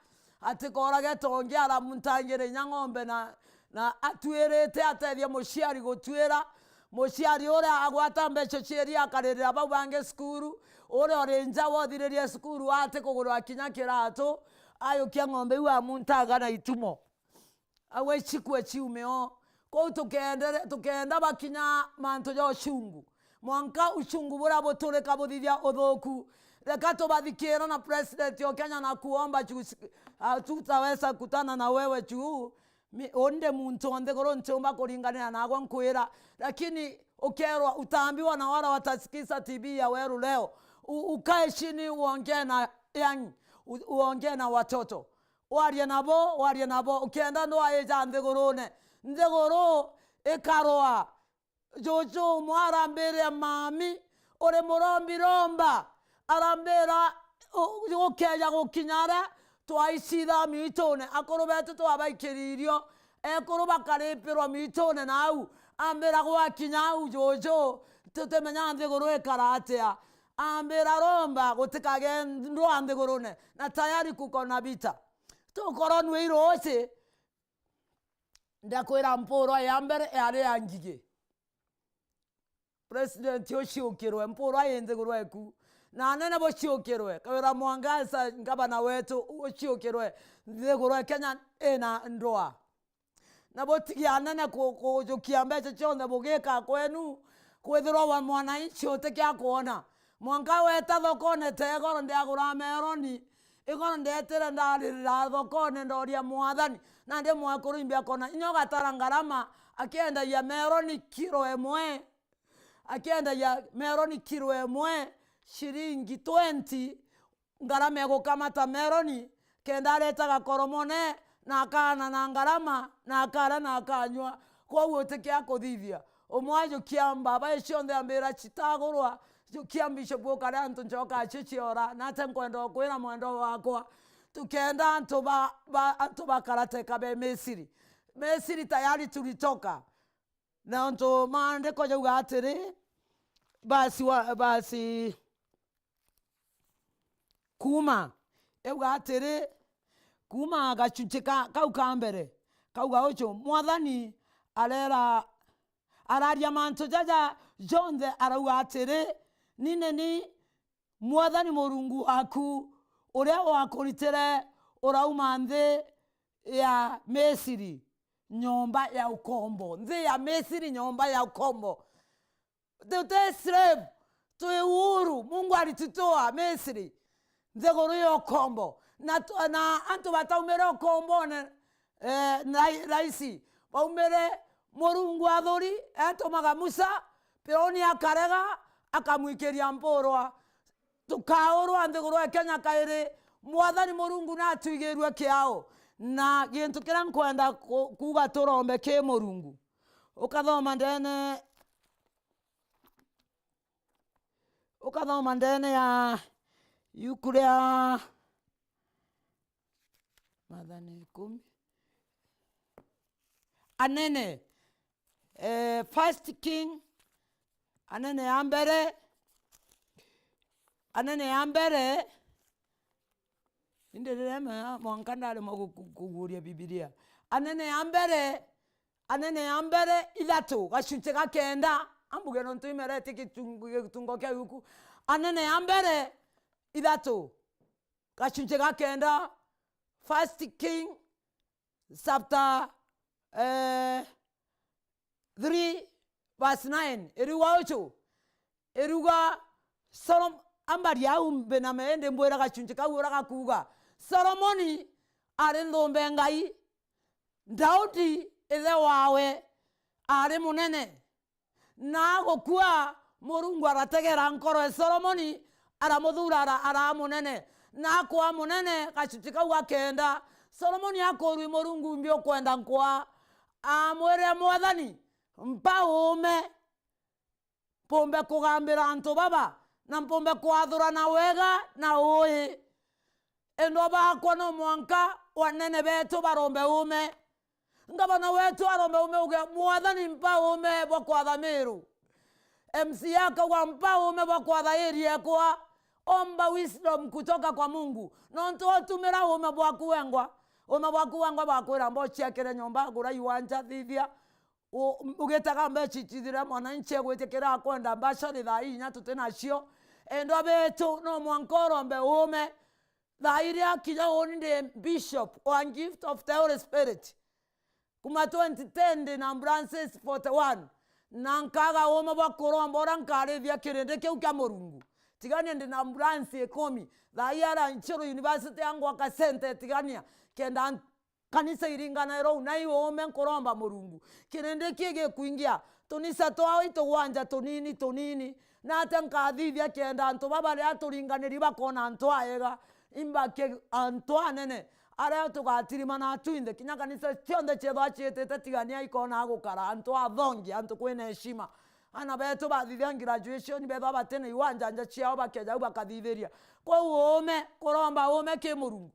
Atikoorage tongi aramuntangire inya ng'ombe na, na atwirite atethia muciari gutwira. Muciari uria agwata mbeca cieri akaririra bau bangi cukuru. Uria uri nja wothiririe cukuru atikugurwa kinya kiratu. Ayukia ng'ombe iu amuntaga na itumo. Awe cikue ciume o. Kou tukendere-, tukenda bakinya mantu ja ucungu. Mwanka ucungu buria buturika buthithia uthuku. Reka tubathikira na president o Kenya na kuomba juu si-, hatutaweza kutana na wewe juu Mi-, undi muntu o nthiguru ntiumba kuringanira nagwe nkwira, lakini ukerwa, utaambiwa na wala watasikiza T V ya Weru leo, u-, ukae chini uongee na young, u-, uongee na watoto. Warie nabo, warie nabo, ukienda ndwaa ija nthigurune. Nthiguru ikarwa. Juju umwe arambira, mami, uri murombi romba. Arambira, u-, ukeja gukinya aria twaicitha miitune, akuru betu twabaikiri irio, ekuru bakaripirwa miitune nau. Ambira, gwakinya au, juju, tutimenya nthiguru ikara atia. Ambira, romba, gutikage ndwaa nthigurune, na tayari kuko na vita. Tukorwo nwi iruuci, ndakwira, mpurwa ya mbere yari ya ngigi. President uciukirwe, mpurwa i nthiguru eku, na anene buciukirwe, Kawira Mwangaza, ngavana wetu, uciukirwe, nthiguru e Kenya ina ndwaa. Na butigi anene ku-, kujukia mbeca cionthe bugika kwenu, kwithirwa wa mwananchi utikia kwona. Mwanka weta thokone, tegoro ndiagura meroni, igoro ndetire ndaririra thokone, ndoria Mwathani, nandi mwekuru imbi akona inya ugatara ngarama, akiendagia meroni kiro imwe, akiendagia meroni kiro imwe, ciringi twenty, ngarama igukamata meroni, kenda areta gakoromone, na akaana na ngarama, na akaria na akanyua. Kwou utikia kuthithia. Umwe ajukia mbaba icionthe ambira citagurwa, jukia bishop ukare antu njoka acio ciora, nate nkwenda ukwira mwendwa wakwa, tukenda antu ba, ba, antu bakarateka be Misiri. Misiri tayari tulitoka. Na untu maandiko jauga atiri, basi wa, basi Kuuma, yauga atiri, kuuma gachunchi ka, kau ka mbere, kauga uju, Mwathani arera, araria mantu jaja jonthe, arauga atiri, ni, ni, ni Mwathani Murungu waku, uria wakuritire urauma nthi ya Misiri, nyomba ya ukombo. Nthi ya Misiri, nyomba ya ukombo. Tuti slave, twi uhuru. Mungu alitutoa Misri, nthiguru ya ukombo. Na tu-, na antu bataumire ukombone, eh, rai-, raisi. Baumire Murungu athuri, atumaga Musa, Firauni akarega, akamwikiria mpurwa. Tukaurwa nthiguru ya Kenya kairi. Mwathani Murungu natwigirue kiao. Na gintu kiria nkwenda ku-, kuuga turombe ki Murungu. Ukathoma ndene Ukathoma ndene ya yuku ria Mathani ikumi. Anene, eh, First King, Anene ya mbere, Anene ya mbere, Indi riria me-, mwanka ndaremwa gu-, gu-, kuguria Bibilia. Anene ya mbere, Anene ya mbere ithatu, gachunchi ga kenda. Ambuge nontu imeretie gitungo, gitungo kia yuku. Anene ya mbere ithatu, gachunchi ga kenda. First King chapter, eh, three verse nine, iriuga uju, iriuga Solom-, ambari au mbiname indi mbwira gachunchi kau uria gakuuga, Solomoni ari nthumbe Ngai, Daudi ithe wawe ari munene, na agukua, Murungu arategera nkoro e Solomoni, aramuthuura ara-, araa munene, na akwaa munene, gachunchi kau ga kenda. Solomoni akuurua i Murungu, mbi ukwenda nkwaa? Amwirire, Mwathani, mpa uume, mpumbe kugambira antu baba, na mpumbe kwathurana wega na uui. Endwa bakwa, no mwanka anene betu barombe uume. Ngavana wetu arombe uume, uge, Mwathani, mpa uume bwa kwatha Miru. M C A akauga, mpa uume bwa kwatha area ekwa. Omba wisdom kutoka kwa Mungu. Nontu utumira uume bwaku wengwa. Uume bwaku wengwa bwakwira, mba uciakire nyomba, gura iwanja, thithia. U-, ugitaga mbeca ici iria mwananchi egwitikira akwenda, mbaca ni thaa inya tuti nacio. Endwa betu, no mwanka urombe uume. Thaa iria kinya uni ndi bishop wa gift of the Holy Spirit. Kuma twenty ten ndi na branches forty one. Na nkaga uume bwa kuromba uria nkarithia kirindi kiu kia Murungu. Tigania ndi na branch ikumi. Thaa ii ara Nchuru University yangwaka center Tigania. Kenda Kanisa iringanairwa u, na i uume nkuromba Murungu. Kirindi kii gikwingia, tunisa twao itugwanja tunini tunini. Nate nkathithia kenda antu baba baria turinganiri bakona antu aega, imbake antu anene, aria tugatirimana twinthe, kinya kanisa cionthe ciethwa ciitite tigania ikona gukara, antu athongi, antu kwina heshima. Ana betu bathithia graduation, bethwa batina iwanja nja ciao, bakeja au bakathithiria. Kwou uume, kuromba uume ki Murungu.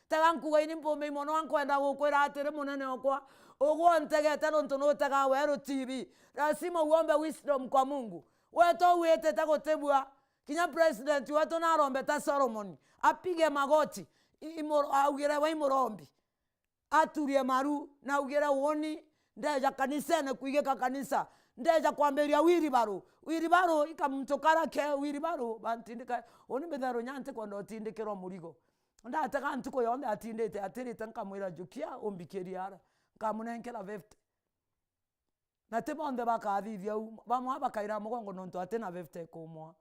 Tega nkuga ini mpumbi mono, nkwenda gukwira atiri, munene okwa, ugwe untegete nontu nutegaa weru T V. Lazima uombe wisdom kwa Mungu. Wetu witite gutibua. Kinya president wetu narombe ta Solomon, apige magoti, i-, imur-, augire we imurombi. Aturie maru, na augire, uuni, ndeja kanisene kwigika kanisa, ndeja kwambiria wiribaru. Wiribaru, ikamuntu kara ke wiribaru, bantindika, uuni mbitharu nya ntikwenda utindikirwa murigo. Ndatega ntuku yonthe atindite atirite, nkamwira, jukia, umbikirie ara. Nkamunenkera fifty. Na ti bonthe bakathithia u, bamwe bakaira mugongo nontu atina fifty kumwa.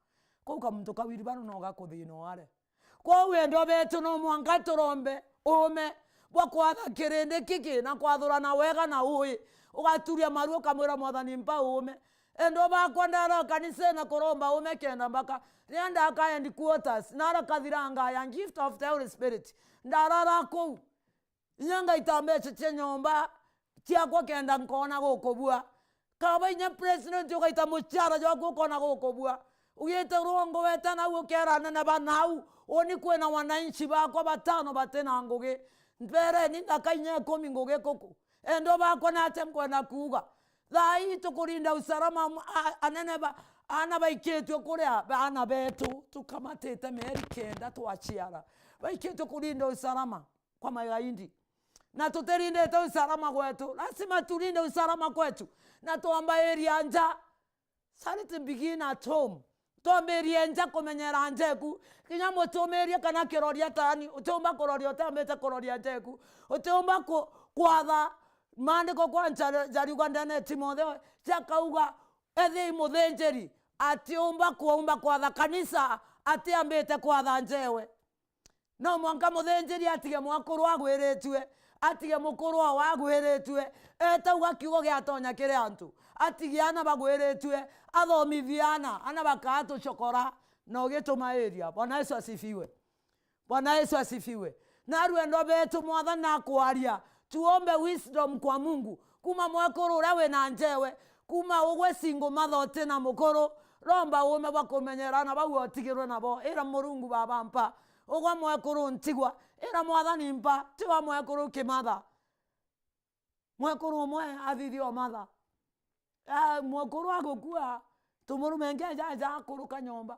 Kuu kamuntu ka wiribaru no gakuthina ware. Kwou endwa betu, no mwanka turombe uume bwa kwatha kirindi kiki na kwathurana wega na ui. Ugaturia maru ukamwira, Mwathani, mpa uume. Endwa bakwa, ndara kanisene kuromba uume kenda mbaka riria ndaka headquarters, nara kathiranga ya gift of the Holy Spirit. Ndarara kuu. Inya ngaita mbeca cia nyomba ciakwa kenda nkona gukubua. Kaba inya president ugaita mucara jwaku ukona gukubua. Ugite rwongo weta nau ukera anene ba nau, uni kwina wananchi bakwa batano batina ngugi. Mbereni ndaka inya ikumi ngugi kuku. Endwa bakwa, nate nkwenda kuuga? Thaa ii tukurinda usalama, a-, anene ba, ana baikitwe kuria, ana betu tukamatite mieri kenda twaciara. Baikitwe kurinda usalama kwa magaidi. Na tutirindite usalama gwetu. Lazima turinde usalama kwetu. Na twambairia nja. Charity begin at home. Twambirie nja kumenyera nja eku. Kinya mutumirie kana kiroria tani, utiumba kuroria utambite kuroria nja eku. Utiumba ku-, kwatha. Maandiko kwa nja-, jariuga ndene Timotheo, jakauga, ethii muthinjiri atiumba kuumba kwatha kanisa atiambite kwatha njewe. No mwanka muthinjiri atige mwekuru agwiritue, atige mukuru o agwiritue, etauga kiugo giatonya kiri antu, atige ana bagwiritue, athomithie ana, ana bakaa tucokora na ugitumairia. Bwana Yesu asifiwe. Bwana Yesu asifiwe. Narua endwa betu, Mwathani nakwaria, tuombe wisdom kwa Mungu. Kuma mwekuru uria wina njewe, kuma ugwe single mother utina mukuru, romba uume bwa kumenyera ana bau utigirwe nabo. Ira Murungu, Baba, mpa. Ugwa mwekuru ntigwa, ira Mwathani mpa, tiwa mwekuru kimatha. Mwekuru umwe athithia umatha. Ah, mwekuru agukua, tumurume ngeja aja akuruka nyomba.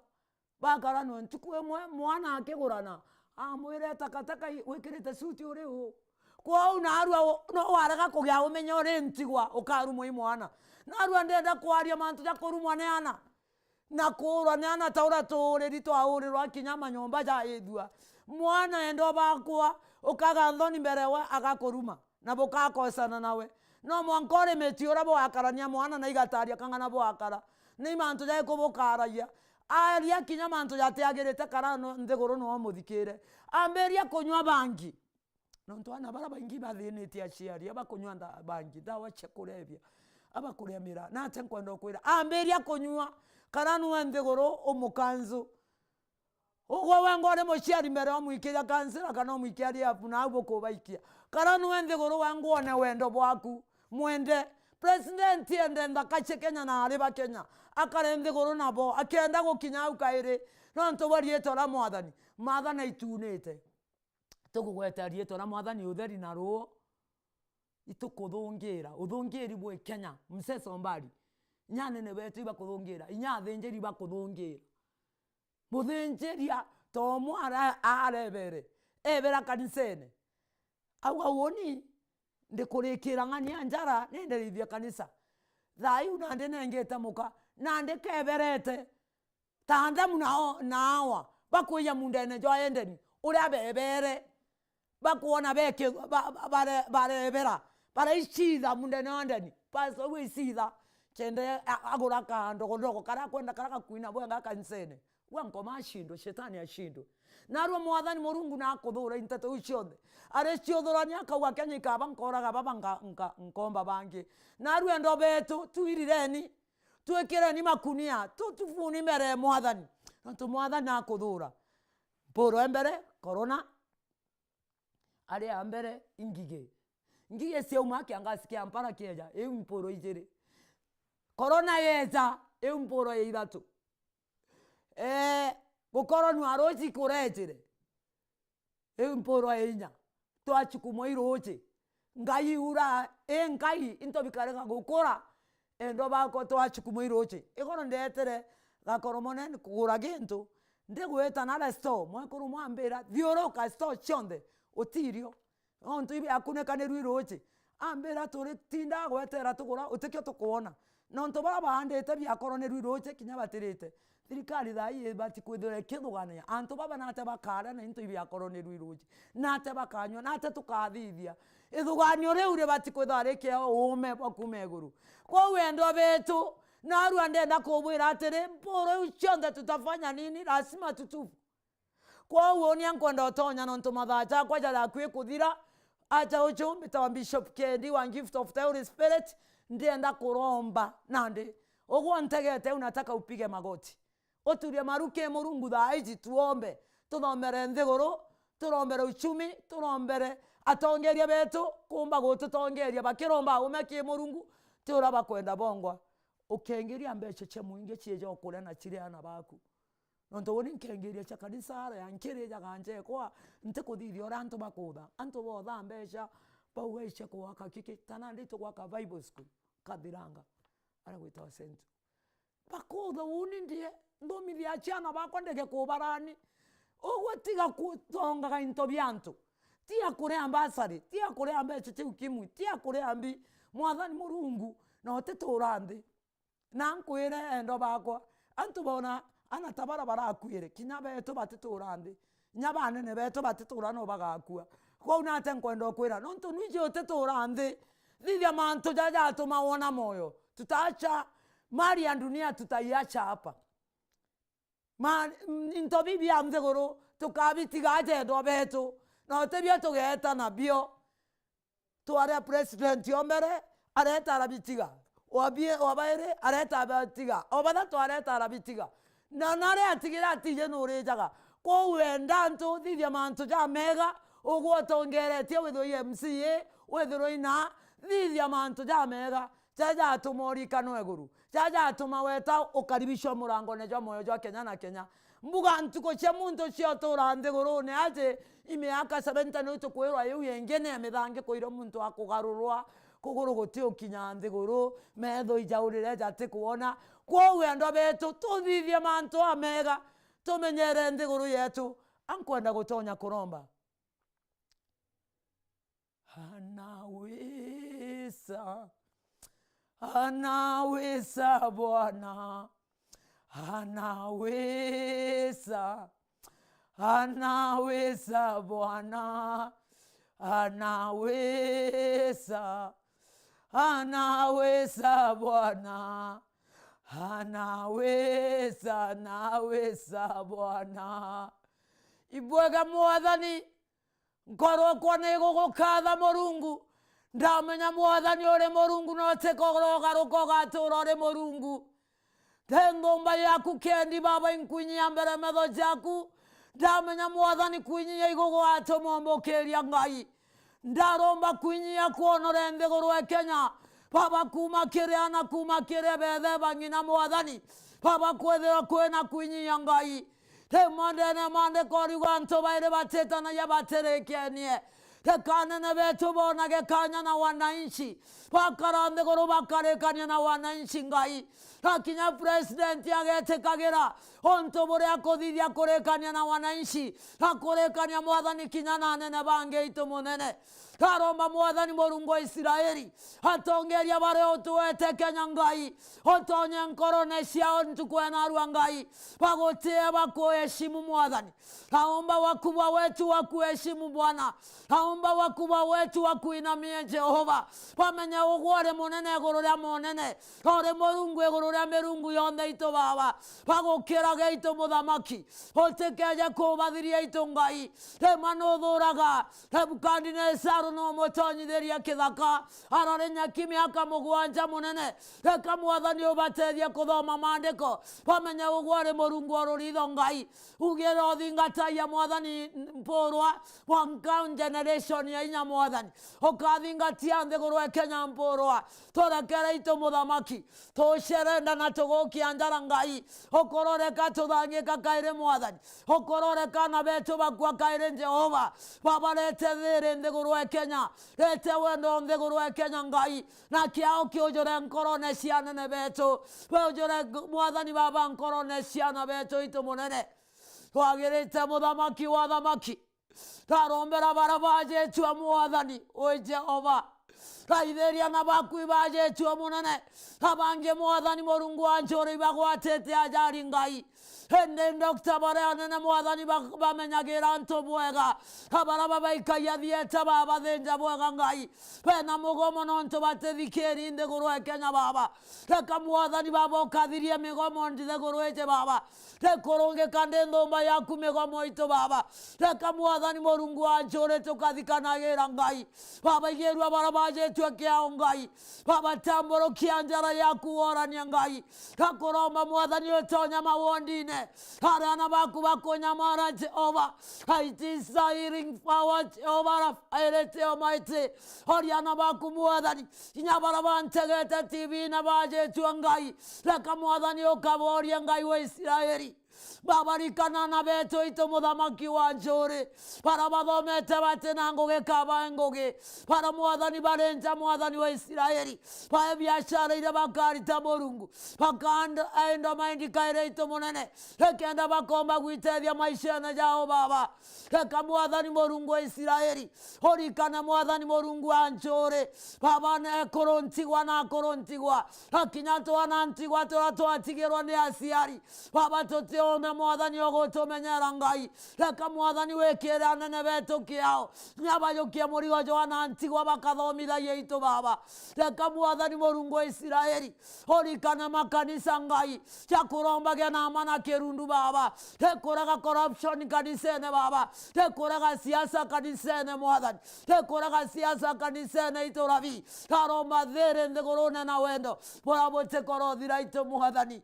Bakara no ntuku imwe mwana akigurana, amwire, takataka i-, wikirite suti uri u? Kwou narua u-, no warega kugia umenyo uri ntigwa, ukarumwa i mwana. Narua ndenda kwaria mantu ja kurumwa ni ana. Na kuurwa ni ana ta uria tuuriri twaurirwa kinya manyomba jaithua. Mwana endwa bakwa, ukaga nthoni mbere we agakuruma, na bukakosana nawe. No mwanka urimiti uria bwakarania mwana na igataria kang'ana bwakara. Ni mantu jaiku bukaragia? Aria kinya mantu jatiagirite kara no-, nthiguru no muthikire. Ambiria kunywa bangi. Nontu ana bara baingi bathinitie aciari, abakunywa nda-, bangi, ndawa cia kurebia, abakuria miraa. Nate nkwenda ukwira, ambiria kunywa, kara nwe nthiguru umukanzu. Ugwe wengwa uri muciari mbere umwikiria kansila kana umwikia riabu, nau bukubaikia. Kara nwe nthiguru wengwa one wendo bwaku, mwende. President ende nthaka cia Kenya na ari ba Kenya, akare nthiguru nabo, akienda gukinya au kairi, nontu bwa riitwa ria Mwathani, matha na itunite. Tukugweta riitwa ria Mwathani utheri na ruu, itukuthungira. Uthungiri bwi Kenya, mseso mbali. Inya anene betu ibakuthungira, inya athinjiri bakuthungira. Muthinjiria to umwe ara-, arebere, ebera kanisene. Auga, uuni, ndikurikira ng'ania njara, ninderithia kanisa. Thaa iu nandi nengite muka, nandi keberete. Ta Adamu na o-, na Awa, bakwija mundene jwa Edeni, uria bebere, bakwona beke-, ba-, ba-, bare-, barebera, baraicitha mundene wa Edeni, pastor ugwe icitha, kende a-, agura kandogondogo karia akwenda karia gakuina bwenga kanisene, Gwa nkoma acindwe, shetani acindwe. Narua Mwathani Murungu nakuthura into iu cionthe. Ariciuthurania akauga, Kenya ikaba nkoraga baba nka-, nka-, nkomba bangi. Narua endo betu, twirireni, twikireni makunia, tu-, tubuni mbere ya Mwathani. Nontu Mwathani nakuthura. Mpuro ya mbere, corona. Ari a mbere i ngigi. Ngigi ciauma kiangasi kia mpara kieja, iu mpuro ijiri. Corona yeja, iu mpuro ya ithatu. Ee, gukoronua ruuji kurejire, iu mpuro ya inya. Twachukumwa i ruuji. Ngai ura, i Ngai, into bikarega gukura. Endwa bakwa, twachukumwa i ruuji. Igoro ndeetere gakoro monene kugura gintu, ndigwita nare store, mwekuru umwe ambira, thiuruka store cionthe, utirio. Nontu ibiakunikaniru i ruuji. Ambira, turitindaa gwetera tugura, utikio tukwona. Nontu baria baandite biakoronirwe i ruuji, kinya batirite. Thirikari thaa ii ibati kwithirwa ikithugania antu baba nate bakaria na into ibiakoronirwe i ruuji, nate bakanyua, nate tukathithia. Ithuganio riu ribati kwithirwa rikiao uume bwa kuuma iguru. Kwou endwa betu, narua ndenda kubwira atiri, mpuro iu cionthe tutafanya nini? Lazima tutubu. Kwou uni ankwenda utonya, nontu mathaa jakwa jari akui kuthira. Aja uju mbitawa Bishop Kendi wa Gift of the Holy Spirit, ndienda kuromba nandi. Ugwo ntegete u, nataka upige magoti. Uturie maru ki Murungu thaa iji tuombe. Tuthomere nthiguru, turombere uchumi, turombere atongeria betu, kumba gututongeria bakiromba aume ki Murungu, ti uria bakwenda bongwa. Ukengiria mbeca cia mwingi ciija ukuria na ciria ana baku. Nontu uni nkengiria cia kanisa aria nkirijaga njekwa, ntikuthithia uria antu bakutha. Antu bootha mbeca, bauga icia kugwaka kiki, ta nandi tugwaka Bible school, Kathiranga, aria gwitawa Central. Bakutha uni ndie, nthomithia ciana bakwa ndege kubarani. Ugwe tiga kutongaga into bia antu. Tiga kuria mbasari, tiga kuria mbeca cia ukimwi, tiga kuria mbi. Mwathani Murungu, na utitura nthi. Na nkwire endwa bakwa, antu boona ana ta bara barakuire, kinya betu batituura nthi, kinya banene betu batituura no bagakua. Kwou nate nkwenda ukwira, nontu nwiji utituura nthi, thithia mantu jaja jatuma wona moyo. Tutaacha mali ya dunia, tutaiacha hapa. Ma-, into bibi bia nthiguru tukabitiga aja endwa betu, na utibio tugeeta nabio. Twari a president o mbere, areta arabitiga. Wa bie-, wa bairi, areta arabitiga. O bathatu areta arabitiga. Na naria atigire atiji nurijaga. Kwou wenda antu, thithia mantu jamega, ugwe utongeretie withirwe i M C A, withirwe ina, thithia mantu jamega, jaja jatuma urikanwa iguru. Jaja jatuma weta ukaribishwa murangone jwa moyo jwa kenya na kenya. Mbuga ntuku cia muntu cia utuura nthigurune ati i miaka seventy ni tukwirwa iu ingi ni ya mithangi kwirwa muntu akugarurwa, kuguru guti ukinya nthiguru, metho ijaurire jati kwona. Kwou endwa betu, tuthithie mantu amega, tumenyere nthiguru yetu. Ankwenda gutonya kuromba. Anaweza, anaweza Bwana, anaweza, anaweza Bwana, anaweza, anaweza Bwana, anaweza, anaweza Bwana. Ibwega Mwathani, Nkorokwa ni gugukatha Murungu. Ndamenya Mwathani uri Murungu, na utikogaruka ugatuura uri Murungu. Nthi nthumba yaku kendi, Baba, inkwinyia mbere metho jaku. Ndamenya Mwathani kwinyia igugu atuma umbukiria Ngai. Ndaromba kwinyia kwonore nthiguru e Kenya. Baba, kuuma kiri ana, kuuma kiri bethe bang'ina Mwathani. Baba, kwithirwa kwina kwinyia Ngai. Rimwe ndene maandiko riuga antu bairi batitanagia batirikenie. Reka anene betu bonage kanya na wananchi. Bakara nthiguru bakarikania na wananchi Ngai. Na kinya president agetikagira untu buria akuthithia kurikania na wananchi. Na kurikania Mwathani kinya na anene bangi itu munene. Ndaromba Mwathani Murungu wa Israeli, atongeria baria utuete Kenya Ngai, utonye nkorone ciao ntuku ya narua Ngai, bagutie bakuheshimu Mwathani. Naomba wakubwa wetu wakuheshimu Bwana. Naomba Umba waku ba wetu wakuinamie Jehova, bamenye ugwe uri munene iguru ria munene, na uri Murungu iguru ria mirungu yonthe itu Baba, bagukirage itu Muthamaki, utikeje kubathiria itu Ngai. Rimwe nuthuraga, Nebukadinezaru numutonyithirie kithaka, arari nyaki miaka mugwanja munene. Reka Mwathani ubatethie kuthoma maandiko, bamenye ugwe uri Murungu ururitho Ngai. Ugira uthingatagia Mwathani mpurwa, mwanka generation ya inya Mwathani. Ukathingatia nthiguru e Kenya mpurwa. Turekere itu Muthamaki. Tucerenda na tugukia njara Ngai. Ukororeka tuthangika kairi Mwathani. Ukororeka na betu bakua kairi Jehova. Baba rete thiri nthiguru e Kenya. Rete wendo nthiguru e Kenya Ngai. Na kiao kiujure nkorone cia anene betu. Kiujure Mwathani Baba nkorone cia ana betu itu munene. Twagirite Muthamaki wa athamaki. Ndarombera bara bajitue Mwathani, wi Jehova. Raithiria na baku ibajitue munene. Abangi Mwathani Murungu wa njuri ibagwatite ajari Ngai. Indi ndokta baria anene Mwathani ba-, bamenyagira antu bwega. Na bara babaikagia thieta babathinja bwega Ngai. Bena mugomo nontu batithikiri nthiguru e Kenya Baba. Reka Mwathani Baba ukathirie migomo nthiguru iji Baba. Rikurungika ndi nthumba yaku migomo itu Baba. Reka Mwathani Murungu wa njuri tukathikanagira Ngai. Baba igirua bara bajitue kiao Ngai. Baba tamburukia njara yaku worania Ngai. Gakuromba Mwathani utonya mawondine. Hari ana baku bakunyamara Jehova. I desire healing power Jehova Raphael Almighty. Hori ana baku Mwathani. Kinya bara bantegete T V na bajitue Ngai. Reka Mwathani ukaborie Ngai wa Israeli. Baba rikana ana betu itu Muthamaki wa njuri. Bara bathomete bati na ngugi kabae ngugi. Bara Mwathani barinja Mwathani wa Israeli. Bae biashara iria bakarita Murungu. Bakanda endo maindi kaire itu munene. Rekenda bakomba gwitethia maishene jao Baba. Reka Mwathani Murungu wa Israeli. Urikane Mwathani Murungu wa njuri. Baba na ekuru ntigwa na akuru ntigwa. Na kinya twana ntigwa turia twatigirwa ni aciari. Baba tutiona Mwathani ugutumenyera Ngai. Reka Mwathani wikire anene betu kiao. Nyabajukie murigo jwa ana ntigwa bakathomithagia itu Baba. Reka Mwathani Murungu wa Israeli. Urikane makanisa Ngai. Cia kurombagia na ama na kirundu Baba. Rikurega corruption kanisene Baba. Rikurega siasa kanisene Mwathani. Rikurega siasa kanisene itu Rabi. Ndaromba thiri nthigurune na wendo. Bura butikorothira itu Mwathani.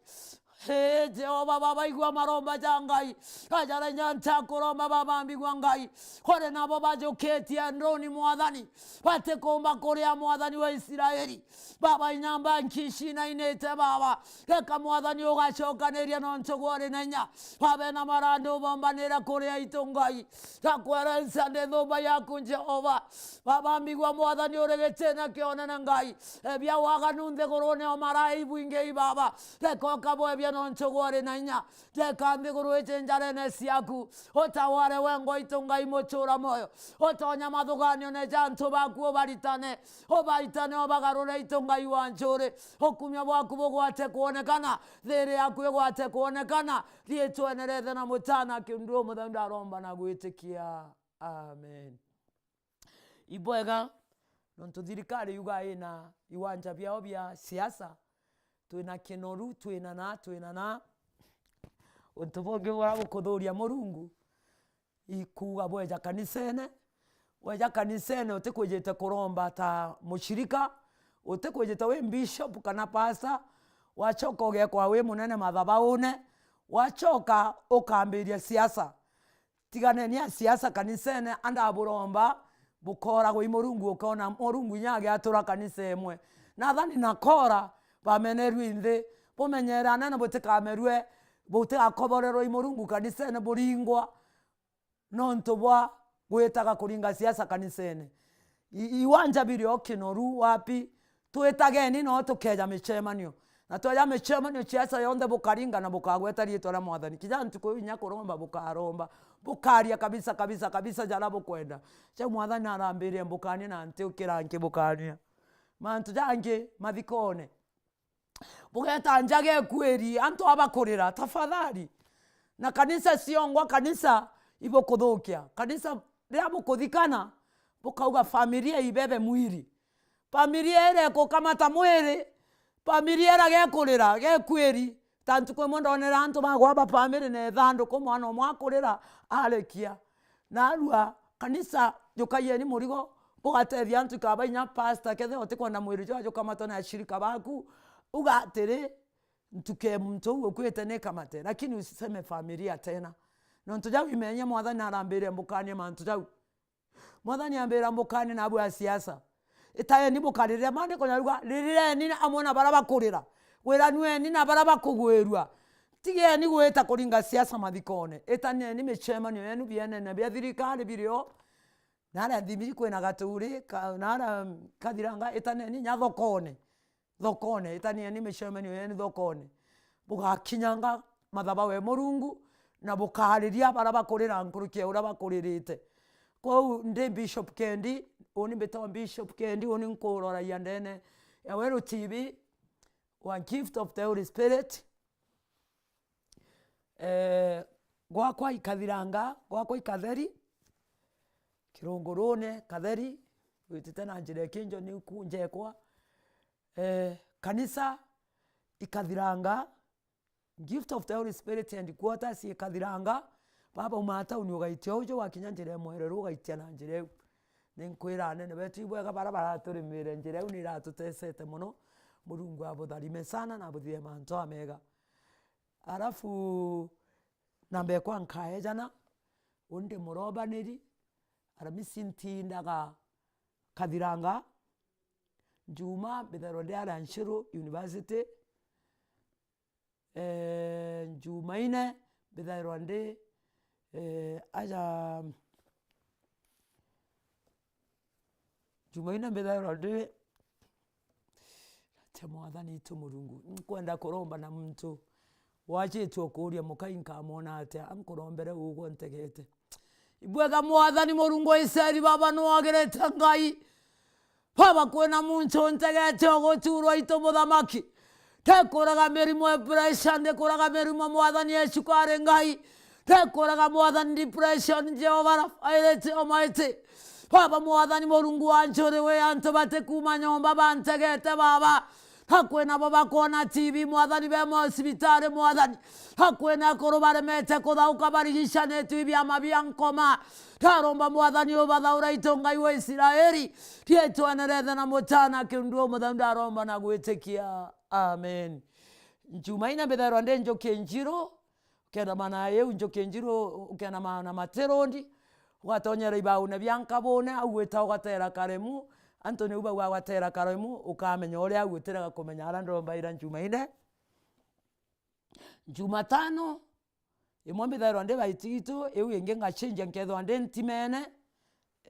Ee, Jehova Baba, igua maromba ja Ngai. Ajarenya ntakuromba Baba, mbigua Ngai. Kuri nabo bajukitie nduni Mwathani. Batikumba kuria Mwathani wa Israeli. Baba, inya mbanki ici inainite Baba. Reka Mwathani ugacokaniria nontu gwe uri na inya. Babe na marandu ubombanire kuria itu Ngai. Ndakwerenca ndi nthumba yaku Jehova. Baba, mbigua Mwathani uri gitine kia unene Ngai. Ebia waganu nthigurune o marai bwingi Baba. Reka ukabwebia nontu gwe uri na inya. Reka nthiguru iji njarene ciaku. Utaware we ngwa itu Ngai mutura moyo. Utonya mathugunione ja antu baku ubaritane. Ubaitane ubagarure itu Ngai wa njuri. Ukumia bwaku bugwate kwonekana. Thiri yaku igwate kwonekana. Riitwene ria Ithe na Mutana kiundu umutheu ndaromba na gwitikia. Amen. Ibwega, nontu thirikari yuga ina iwanja biao bia siasa, twina Kinoru, twina na, twina na. Untu bungi buria bukuthuria Murungu, ikuuga bweja kanisene, weja kanisene utikwijite kuromba ta mushirika, utikwijite wi bishop kana pastor, wachoka ugekwa wi munene mathabaune, wachoka ukambiria siasa. Tiganeni a siasa kanisene, andaa buromba bukooragwa i Murungu, ukoona Murungu inya agiatura kanisa imwe. Nathani na koora bamenerue nthi, bumenyere anene butikamerue, butigakoborerwe i Murungu kanisene buringwa nontu bwa gwitaga kuringa siasa kanisene. I-, iwanja biri o Kinoru wapi, twitageni no tukeja micemanio. Na tweja micemanio, siasa yonthe bukaringa na bukagweta riitwa ria Mwathani. Kinya ntuku iu inya kuromba bukaromba. Bukaria kabisa, kabisa, kabisa jara bukwenda. Jau Mwathani arambirie mbukanie na nti ukira nki bukania. Mantu jangi mathikone. Bugeta njaga ikuiri, antu aba kurira, tafadhali. Na kanisa ciongwa, kanisa ibukuthukia. Kanisa riria bukuthikana, bukauga, "Familia ibebe mwili." Familia iria ikukamata mwili, familia iria gekurira, gekwiri. Ta ntuku imwe ndonera antu bagwa ba family na ithanduku, mwana umwe akurira, arekia. Narua, kanisa, jukaieni murigo, bugatethia antu ikaba inya pastor, kethira utikwenda mwili jwa jukamatwa na ashirika baku, uga atiri, "Ntuke muntu uu ukwite nikamate, lakini usiseme familia tena." Nontu jau imenye Mwathani arambire mbukanie mantu jau. Mwathani ambira, "Mbukanie nabu a siasa. Itaeni bukarire." Maandiko jaruga, "Ririreni amwe na baria bakurira. Gwiranueni na baria bakugwirua. Tigeni gwita kuringa siasa mathikone. Itaneni micemanio yenu bienene bia thirikari birio. Naria Nthimiri kwina Gaturi, ka-, naria Kathiranga, itaneni nya thokone." Thokone, itanieni micemanio yenu thokone. Bugakinyanga mathabawe Murungu, na bukariria baria bakurira nkuruki ya uria bakuririte. Kwou ndi Bishop Kendi, uni mbitagwa Bishop Kendi, uni nkuroragia ndene ya Weru T V, wa Gift of the Holy Spirit. Eh, gwakwa ikathiranga, gwakwa ikatheri, kirungurune katheri, witite na njira ikinjo ni ku njekwa. Eh, kanisa ikathiranga, Gift of the Holy Spirit and quarters ikathiranga, baba uma tauni ugaitia uju, wakinya njira ya mwereru ugaitia na njira iu. Ni nkwira anene betu ibwega bara baraturimire njira iu ni iratutecete muno. Murungu abutharime sana na abuthithie mantu amega. Arafu namba ekwa nkaejana, undi murobaniri, Aramisi ntindaga Kathiranga, Njuma mbithairwa ndi aria Nchiru University, eh, Njumaine mbithairwa ndi, eh, aja Jumaine mbithairwa ndi, atia Mwathani itu Murungu, nkwenda kuromba na muntu wajitwe ukuria mukai nkamwona atia, ankurombere ugwe ntegete. Ibwega Mwathani Murungu wa Israeli, Baba nwagirite Ngai. Baba, kwina muntu ntegete uguturwa itu muthamaki. Ndikuraga mirimo ya pressure, ndikuraga mirimo Mwathani ya cukari Ngai. Ndikuraga Mwathani depression, Jehovah Rapha, Almighty. Baba Mwathani Murungu wa njuri wi antu bati kuuma nyomba bantegete Baba. Hakwina bo bakwona T V Mwathani, be mocibitari Mwathani. Hakwina akuru baremete kuthauka barigicanitue ibiama bia nkoma. Ndaromba Mwathani ubathaura itu Ngai wa Israeli. Riitwene riethe na Mutana Kirundu Umutheu ndaromba na gwitikia. Amen. Njumaine mbithairwa ndi njuki njiru, ukenama na iu njuki njiru, ukenama na Matirondi, ugatonyera ibaune bia Nkabune, au wita ugatera Karemu, antu niu bau agatera Karemu, ukamenya uria au utiraga kumenya ara ndombaira Njumaine. Njumatano, imwe mbithairwa ndi Baitigitu, iu ingi ngacenjia nkethirwa ndi Ntimene,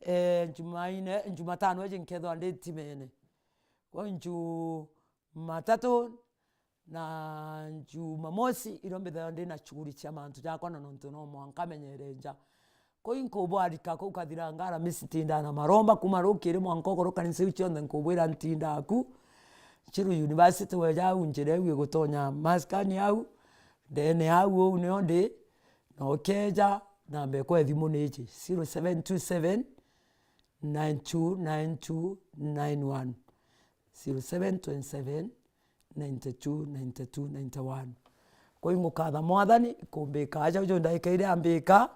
eh, Njumaine, Njumatano iji nkethirwa ndi Ntimene. Kwou Njumatatu na Njumamosi, irio mbithairwa ndi na shughuli cia mantu jakwa, na nontu no mwanka menyere nja. Kuu inkubwarika kuu Kathiranga Aramisi ntindaa na maromba kuuma rukiri mwanka ukuru kanisa iu cionthe nkubwira ntindaa ku. Nchiru University weja au njira iu igutonya maskani au, ndene au uu nio ndi, na ukeja namba ekwa ya thimu ni iji, zero seven two seven nine two nine two nine one. Zero seven twenty seven ninety two ninety two ninety one. Kuu ingukatha Mwathani kumbika aja uju ndaika iria ambika.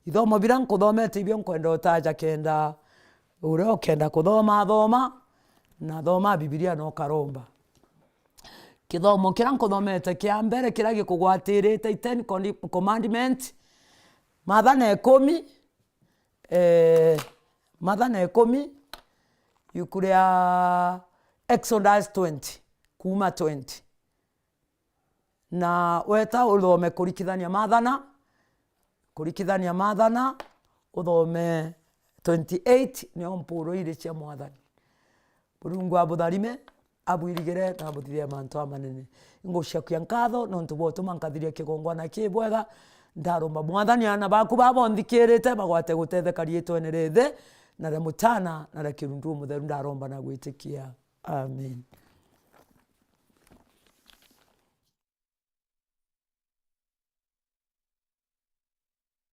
Ithomo biria nkuthomete ibio nkwenda utaja kenda uria ukenda kuthoma athoma, na thoma Bibilia na ukaromba. Kithomo kiria nkuthomete kia mbere kiria gikugwatirite i Ten Condi-, Commandment, Mathana ikumi, eh, Mathana ikumi, ibuku ria Exodus twenty, Kuuma twenty. Na weta uthome Kurikithania Mathana, Kurikithania Mathana, uthome twenty eight, nio mpuro iri cia Mwathani. Murungu abutharime, abwirigire na abuthithie mantu amanene. Ingucokia nkatho nontu bwa utuma nkathiria kigongwana kibwega. Ndaromba Mwathani aana baku baba bonthikirite bagwate gutetheka riitwene rithi, na ria Mutana, na ria Kirundu Umutheru, ndaromba na gwitikia. Amen.